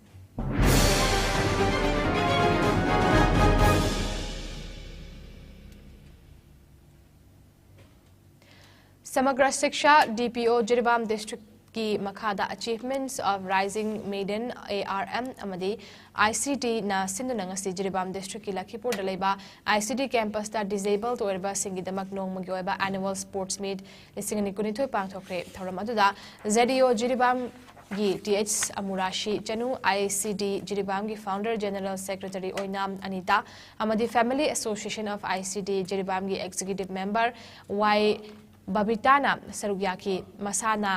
ꯁꯃꯒ꯭ꯔ ꯁꯤꯛꯁꯥ, ꯗꯤ ꯄꯤ ꯑꯣ, ꯖꯤꯔꯤꯕꯥꯝ ꯗꯤꯁꯇ꯭ꯔꯤꯛꯀꯤ ꯃꯈꯥꯗ Achievements of Rising Maiden, A R M, ꯑꯃꯗꯤ ꯑꯥꯏ ꯁꯤ ꯗꯤꯅ ꯁꯤꯟꯗꯨꯅ ꯉꯁꯤ ꯖꯤꯔꯤꯕꯥꯝ ꯗꯤꯁꯇ꯭ꯔꯤꯛꯀꯤ ꯂꯈꯤꯄꯨꯔꯗ ꯂꯩꯕ ꯑꯥꯏ ꯁꯤ ꯗꯤ ꯀꯦꯝꯄꯁꯇ ꯗꯤꯁꯦꯕꯜꯗ ꯑꯣꯏꯔꯕꯁꯤꯡꯒꯤꯗꯃꯛ ꯅꯣꯡꯃꯒꯤ ꯑꯣꯏꯕ ꯑꯦꯅꯨꯋꯦꯜ ꯁ꯭ꯄꯣꯔꯠꯁ ꯃꯤꯠ ꯂꯤꯁꯤꯡ ꯑꯅꯤ ꯀꯨꯟꯅꯤꯊꯣꯏ ꯄꯥꯡꯊꯣꯛꯈ꯭ꯔꯦ꯫ ꯊꯧꯔꯝ ꯑꯗꯨꯗ ꯖꯦ ꯗꯤ ꯑꯣ ꯖꯤꯔꯤꯕꯥꯝꯒꯤ ꯇꯤ ꯑꯩꯆ ꯑꯃꯨꯔꯥꯁꯤ ꯆꯅꯨ, ꯑꯥꯏ ꯁꯤ ꯗꯤ ꯖꯤꯔꯤꯕꯥꯝꯒꯤ ꯐꯥꯎꯟꯗꯔ ꯖꯦꯅꯔꯦꯜ ꯁꯦꯀ꯭ꯔꯦꯇꯔꯤ ꯑꯣꯏꯅꯥꯝ ꯑꯅꯤꯇꯥ ꯑꯃꯗꯤ Family Association of I C D ꯖꯤꯔꯤꯕꯥꯝꯒꯤ executive member ꯋꯥꯏ ꯕꯕꯤꯇꯥꯅ ꯁꯔꯨꯛ ꯌꯥꯈꯤ꯫ ꯃꯁꯥꯟꯅ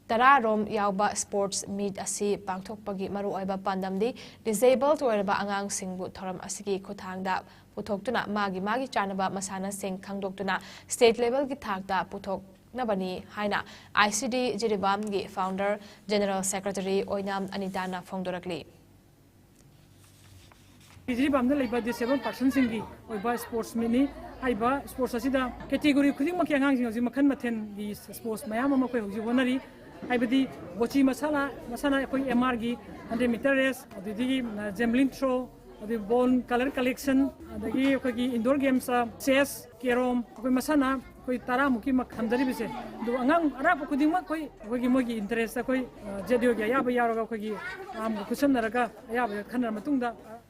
ꯇꯔꯥꯔꯣꯝ ꯌꯥꯎꯕ ꯁ꯭ꯄꯣꯔꯠꯁ ꯃꯤꯠ ꯑꯁꯤ ꯄꯥꯡꯊꯣꯛꯄꯒꯤ ꯃꯔꯨꯑꯣꯏꯕ ꯄꯥꯟꯗꯝꯗꯤ ꯗꯤꯁꯦꯕꯜꯗ ꯑꯣꯏꯔꯕ ꯑꯉꯥꯡꯁꯤꯡꯕꯨ ꯊꯧꯔꯝ ꯑꯁꯤꯒꯤ ꯈꯨꯠꯊꯥꯡꯗ ꯄꯨꯊꯣꯛꯇꯨꯅ ꯃꯥꯒꯤ ꯃꯥꯒꯤ ꯆꯥꯅꯕ ꯃꯁꯥꯟꯅꯁꯤꯡ ꯈꯪꯗꯣꯛꯇꯨꯅ ꯁ꯭ꯇꯦꯠ ꯂꯦꯚꯦꯜꯒꯤ ꯊꯥꯛꯇ ꯄꯨꯊꯣꯛꯅꯕꯅꯤ ꯍꯥꯏꯅ ꯑꯥꯏ ꯁꯤ ꯗꯤ ꯖꯤꯔꯤꯕꯥꯝꯒꯤ ꯐꯥꯎꯟꯗꯔ ꯖꯦꯅꯔꯦꯜ ꯁꯦꯀ꯭ꯔꯦꯇꯔꯤ ꯑꯣꯏꯅꯥꯝ ꯑꯅꯤꯇꯥꯅ ꯐꯣꯡꯗꯣꯔꯛꯂꯤ꯫ ꯖꯤꯔꯤꯕꯥꯝꯗ ꯂꯩꯕ ꯗꯤꯁꯦꯕꯜ ꯄꯥꯔꯁꯟꯁꯤꯡꯒꯤ ꯑꯣꯏꯕ ꯁ꯭ꯄꯣꯔꯠꯁ ꯃꯤꯠꯅꯤ꯫ ꯍꯥꯏꯔꯤꯕ ꯁ꯭ꯄꯣꯔꯠꯁ ꯑꯁꯤꯗ ꯀꯦꯇꯦꯒꯣꯔꯤ ꯈꯨꯗꯤꯡꯃꯛꯀꯤ ꯑꯉꯥꯡꯁꯤꯡ ꯍꯧꯖꯤꯛ ꯃꯈꯜ ꯃꯊꯦꯜꯒꯤ ꯁ꯭ꯄꯣꯔꯠꯁ ꯃꯌꯥꯝ ꯑꯃ ꯑꯩꯈꯣꯏ ꯍꯧꯖꯤꯛ ꯍꯣꯠꯅꯔꯤ꯫ ꯍꯥꯏꯕꯗꯤ ꯕꯣꯆꯤ ꯃꯁꯥꯟꯅ, ꯃꯁꯥꯟꯅ ꯑꯩꯈꯣꯏ ꯑꯦꯝ ꯑꯥꯔꯒꯤ ꯍꯟꯗ꯭ꯔꯦꯠ ꯃꯤꯇꯔ ꯔꯦꯁ, ꯑꯗꯨꯗꯒꯤ, ꯑ, ꯖꯦꯝꯕ꯭ꯂꯤꯟ ꯊ꯭ꯔꯣ, ꯑꯗꯩ ꯕꯣꯜ ꯀꯂꯔ ꯀꯂꯦꯛꯁꯟ, ꯑꯗꯒꯤ ꯑꯩꯈꯣꯏꯒꯤ ꯏꯟꯗꯣꯔ ꯒꯦꯝꯁ, ꯆꯦꯁ, ꯀꯦꯔꯣꯝ, ꯑꯩꯈꯣꯏ ꯃꯁꯥꯟꯅ ꯑꯩꯈꯣꯏ ꯇꯔꯥꯃꯨꯛꯀꯤ ꯃꯛ ꯊꯝꯖꯔꯤꯕꯁꯦ꯫ ꯑꯗꯨ ꯑꯉꯥꯡ ꯑꯔꯥꯛꯄ ꯈꯨꯗꯤꯡꯃꯛ ꯑꯩꯈꯣꯏ, ꯑꯩꯈꯣꯏꯒꯤ ꯃꯣꯏꯒꯤ ꯏꯟꯇꯔꯦꯁꯇ ꯑꯩꯈꯣꯏ, ꯑ, ꯖꯦꯗꯤꯑꯣꯒꯤ ꯑꯌꯥꯕ ꯌꯥꯎꯔꯒ ꯑꯩꯈꯣꯏꯒꯤ ꯄꯥꯝꯒ ꯈꯨꯠꯁꯝꯅꯔꯒ ꯑꯌꯥꯕ ꯈꯟꯅꯔ ꯃꯇꯨꯡꯗ, ꯑ,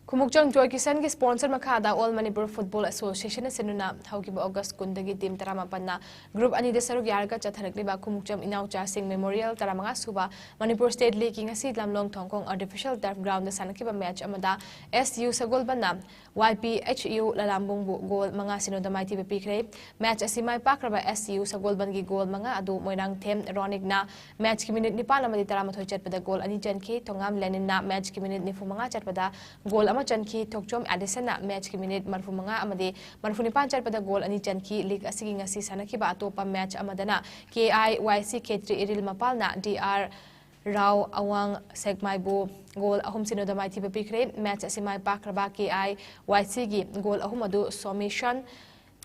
ꯈꯨꯃꯨꯛꯆꯝ ꯖꯣꯏ ꯀꯤꯁꯟꯒꯤ ꯁ꯭ꯄꯣꯟꯁꯔ ꯃꯈꯥꯗ ꯑꯣꯜ ꯃꯅꯤꯄꯨꯔ ꯐꯨꯠꯕꯣꯜ ꯑꯦꯁꯣꯁꯤꯌꯦꯁꯟꯅ ꯁꯤꯟꯗꯨꯅ ꯍꯧꯈꯤꯕ ꯑꯣꯒꯁ ꯀꯨꯟꯗꯒꯤ ꯇꯤꯝ ꯇꯔꯥꯃꯥꯄꯟꯅ ꯒ꯭ꯔꯨꯞ ꯑꯅꯤꯗ ꯁꯔꯨꯛ ꯌꯥꯔꯒ ꯆꯠꯊꯔꯛꯂꯤꯕ ꯈꯨꯃꯨꯛꯆꯝ ꯏꯅꯥꯎꯆꯥꯁꯤꯡ ꯃꯦꯃꯣꯔꯤꯌꯦꯜ ꯇꯔꯥꯃꯉꯥ ꯁꯨꯕ ꯃꯅꯤꯄꯨꯔ ꯁ꯭ꯇꯦꯠ ꯂꯤꯒꯀꯤ ꯉꯁꯤ ꯂꯝꯂꯣꯡ ꯊꯣꯡꯈꯣꯡ ꯑꯥꯔꯇꯤꯐꯤꯁꯤꯌꯦꯜ ꯇꯔꯐ ꯒ꯭ꯔꯥꯎꯟꯗ ꯁꯥꯟꯅꯈꯤꯕ ꯃꯦꯆ ꯑꯃꯗ ꯑꯦꯁ ꯌꯨ ꯁꯒꯣꯜꯕꯟꯅ ꯋꯥꯏ ꯄꯤ ꯑꯩꯆ ꯌꯨ ꯂꯂꯥꯝꯕꯨꯡꯕꯨ ꯒꯣꯜ ꯃꯉꯥ ꯁꯤꯅꯣꯗ ꯃꯥꯏꯊꯤꯕ ꯄꯤꯈ꯭ꯔꯦ꯫ ꯃꯦꯆ ꯑꯁꯤ ꯃꯥꯏ ꯄꯥꯛꯈ꯭ꯔꯕ ꯑꯦꯁ ꯌꯨ ꯁꯒꯣꯜꯕꯟꯒꯤ ꯒꯣꯜ ꯃꯉꯥ ꯑꯗꯨ ꯃꯣꯏꯔꯥꯡꯊꯦꯝ ꯔꯣꯅꯤꯛꯅ ꯃꯦꯆꯀꯤ ꯃꯤꯅꯤꯠ ꯅꯤꯄꯥꯟ ꯑꯃꯗꯤ ꯇꯔꯥꯃꯥꯊꯣꯏ ꯆꯠꯄꯗ ꯒꯣꯜ ꯑꯅꯤ ꯆꯟꯈꯤ꯫ ꯊꯣꯉꯥꯝ ꯂꯦꯅꯤꯟꯅ ꯃꯦꯆꯀꯤ ꯃꯤꯅꯤꯠ ꯅꯤꯐꯨꯃꯉꯥ ꯆꯠꯄꯗ ꯒꯣꯜ ꯑꯃ ꯆꯟꯈꯤ꯫ ꯊꯣꯛꯆꯣꯝ ꯑꯦꯗꯤꯁꯟꯅ ꯃꯦꯆꯀꯤ ꯃꯤꯅꯤꯠ ꯃꯔꯤꯐꯨꯃꯉꯥ ꯑꯃꯗꯤ ꯃꯔꯤꯐꯨꯅꯤꯄꯥꯟ ꯆꯠꯄꯗ ꯒꯣꯜ ꯑꯅꯤ ꯆꯟꯈꯤ꯫ ꯂꯤꯒ ꯑꯁꯤꯒꯤ ꯉꯁꯤ ꯁꯥꯟꯅꯈꯤꯕ ꯑꯇꯣꯞꯄ ꯃꯦꯆ ꯑꯃꯗꯅ ꯀꯦ ꯑꯥꯏ ꯋꯥꯏ ꯁꯤ ꯈꯦꯇ꯭ꯔꯤ ꯏꯔꯤꯜ ꯃꯄꯥꯜꯅ ꯗꯤ ꯑꯥꯔ ꯔꯥꯎ ꯑꯋꯥꯡ ꯁꯦꯛꯃꯥꯏꯕꯨ ꯒꯣꯜ ꯑꯍꯨꯝ ꯁꯤꯅꯣꯗ ꯃꯥꯏꯊꯤꯕ ꯄꯤꯈ꯭ꯔꯦ꯫ ꯃꯦꯆ ꯑꯁꯤ ꯃꯥꯏ ꯄꯥꯛꯈ꯭ꯔꯕ ꯀꯦ ꯑꯥꯏ ꯋꯥꯏ ꯁꯤꯒꯤ ꯒꯣꯜ ꯑꯍꯨꯝ ꯑꯗꯨ ꯁꯣꯃꯤꯁꯟ,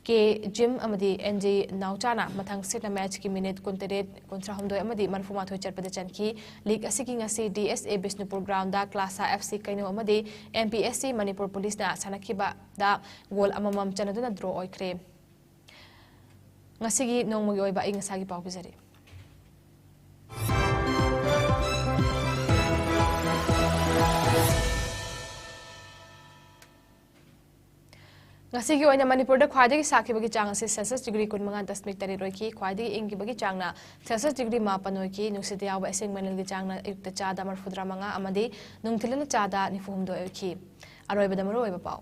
ꯀꯦ ꯖꯤꯝ ꯑꯃꯗꯤ ꯑꯦꯟ ꯖꯤ ꯅꯥꯎꯆꯥꯅ ꯃꯊꯪ ꯁꯤꯠꯅ ꯃꯦꯆꯀꯤ ꯃꯤꯅꯤꯠ ꯀꯨꯟꯇꯔꯦꯠ, ꯀꯨꯟꯊ꯭ꯔꯥꯍꯨꯝꯗꯣꯏ ꯑꯃꯗꯤ ꯃꯔꯤꯐꯨꯃꯥꯊꯣꯏ ꯆꯠꯄꯗ ꯆꯟꯈꯤ꯫ ꯂꯤꯒ ꯑꯁꯤꯒꯤ ꯉꯁꯤ ꯗꯤ ꯑꯦꯁ ꯑꯦ ꯕꯤꯁꯅꯨꯄꯨꯔ ꯒ꯭ꯔꯥꯎꯟꯗ ꯀ꯭ꯂꯥꯁꯥ ꯑꯦꯐ ꯁꯤ ꯀꯩꯅꯧ ꯑꯃꯗꯤ M P S C Manipur ꯄꯨꯂꯤꯁꯅ ꯁꯥꯟꯅꯈꯤꯕꯗ ꯒꯣꯜ ꯑꯃꯃꯝ ꯆꯟꯅꯗꯨꯅ ꯗ꯭ꯔꯣ ꯑꯣꯏꯈ꯭ꯔꯦ꯫ ꯉꯁꯤꯒꯤ ꯅꯣꯡꯃꯒꯤ ꯑꯣꯏꯕ ꯑꯏꯪ ꯑꯁꯥꯒꯤ ꯄꯥꯎ ꯄꯤꯖꯔꯤ꯫ ꯉꯁꯤꯒꯤ ꯑꯣꯏꯅ ꯃꯅꯤꯄꯨꯔꯗ ꯈ꯭ꯋꯥꯏꯗꯒꯤ ꯁꯥꯈꯤꯕꯒꯤ ꯆꯥꯡ ꯑꯁꯤ ꯁꯦꯜꯁꯤꯌꯁ ꯗꯤꯒ꯭ꯔꯤ ꯀꯨꯟꯃꯉꯥ ꯗꯁꯃꯤꯛ ꯇꯔꯦꯠ ꯑꯣꯏꯈꯤ꯫ ꯈ꯭ꯋꯥꯏꯗꯒꯤ ꯏꯪꯈꯤꯕꯒꯤ ꯆꯥꯡꯅ ꯁꯦꯜꯁꯤꯌꯁ ꯗꯤꯒ꯭ꯔꯤ ꯃꯥꯄꯟ ꯑꯣꯏꯈꯤ꯫ ꯅꯨꯡꯁꯤꯠꯇ ꯌꯥꯎꯕ ꯑꯁꯦꯡ ꯃꯅꯤꯜꯒꯤ ꯆꯥꯡꯅ ꯑꯌꯨꯛꯇ ꯆꯥꯗ ꯃꯔꯤꯐꯨꯇꯔꯥ ꯃꯉꯥ ꯑꯃꯗꯤ ꯅꯨꯡꯊꯤꯜꯗꯅ ꯆꯥꯗ ꯅꯤꯐꯨꯍꯨꯝꯗꯣꯏ ꯑꯣꯏꯈꯤ꯫ ꯑꯔꯣꯏꯕꯗ ꯃꯔꯨꯑꯣꯏꯕ ꯄꯥꯎ꯫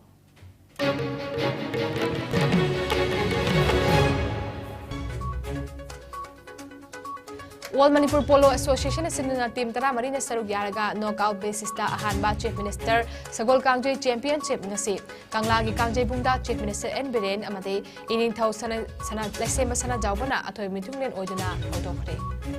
ꯑꯣꯜ ꯃꯅꯤꯄꯨꯔ ꯄꯣꯂꯣ ꯑꯦꯁꯣꯁꯤꯌꯦꯁꯟꯅ ꯁꯤꯟꯗꯨꯅ ꯇꯤꯝ ꯇꯔꯥꯃꯔꯤꯅ ꯁꯔꯨꯛ ꯌꯥꯔꯒ ꯅꯣꯛ ꯑꯥꯎꯠ ꯕꯦꯁꯤꯁꯇ ꯑꯍꯥꯟꯕ ꯆꯤꯐ ꯃꯤꯅꯤꯁꯇꯔ ꯁꯒꯣꯜ ꯀꯥꯡꯖꯩ ꯆꯦꯝꯄꯤꯌꯟꯁꯤꯞ ꯉꯁꯤ ꯀꯪꯂꯥꯒꯤ ꯀꯥꯡꯖꯩꯕꯨꯡꯗ ꯆꯤꯐ ꯃꯤꯅꯤꯁꯇꯔ ꯑꯦꯟ ꯕꯤꯔꯦꯟ ꯑꯃꯗꯤ ꯏꯅꯤꯡꯊꯧ ꯁꯅꯥ-, ꯁꯅꯥ-, ꯂꯩꯁꯦꯝꯕ ꯁꯅꯥꯖꯥꯎꯕꯅ ꯑꯊꯣꯏꯕ ꯃꯤꯊꯨꯡꯂꯦꯟ ꯑꯣꯏꯗꯨꯅ ꯍꯧꯗꯣꯛꯈ꯭ꯔꯦ꯫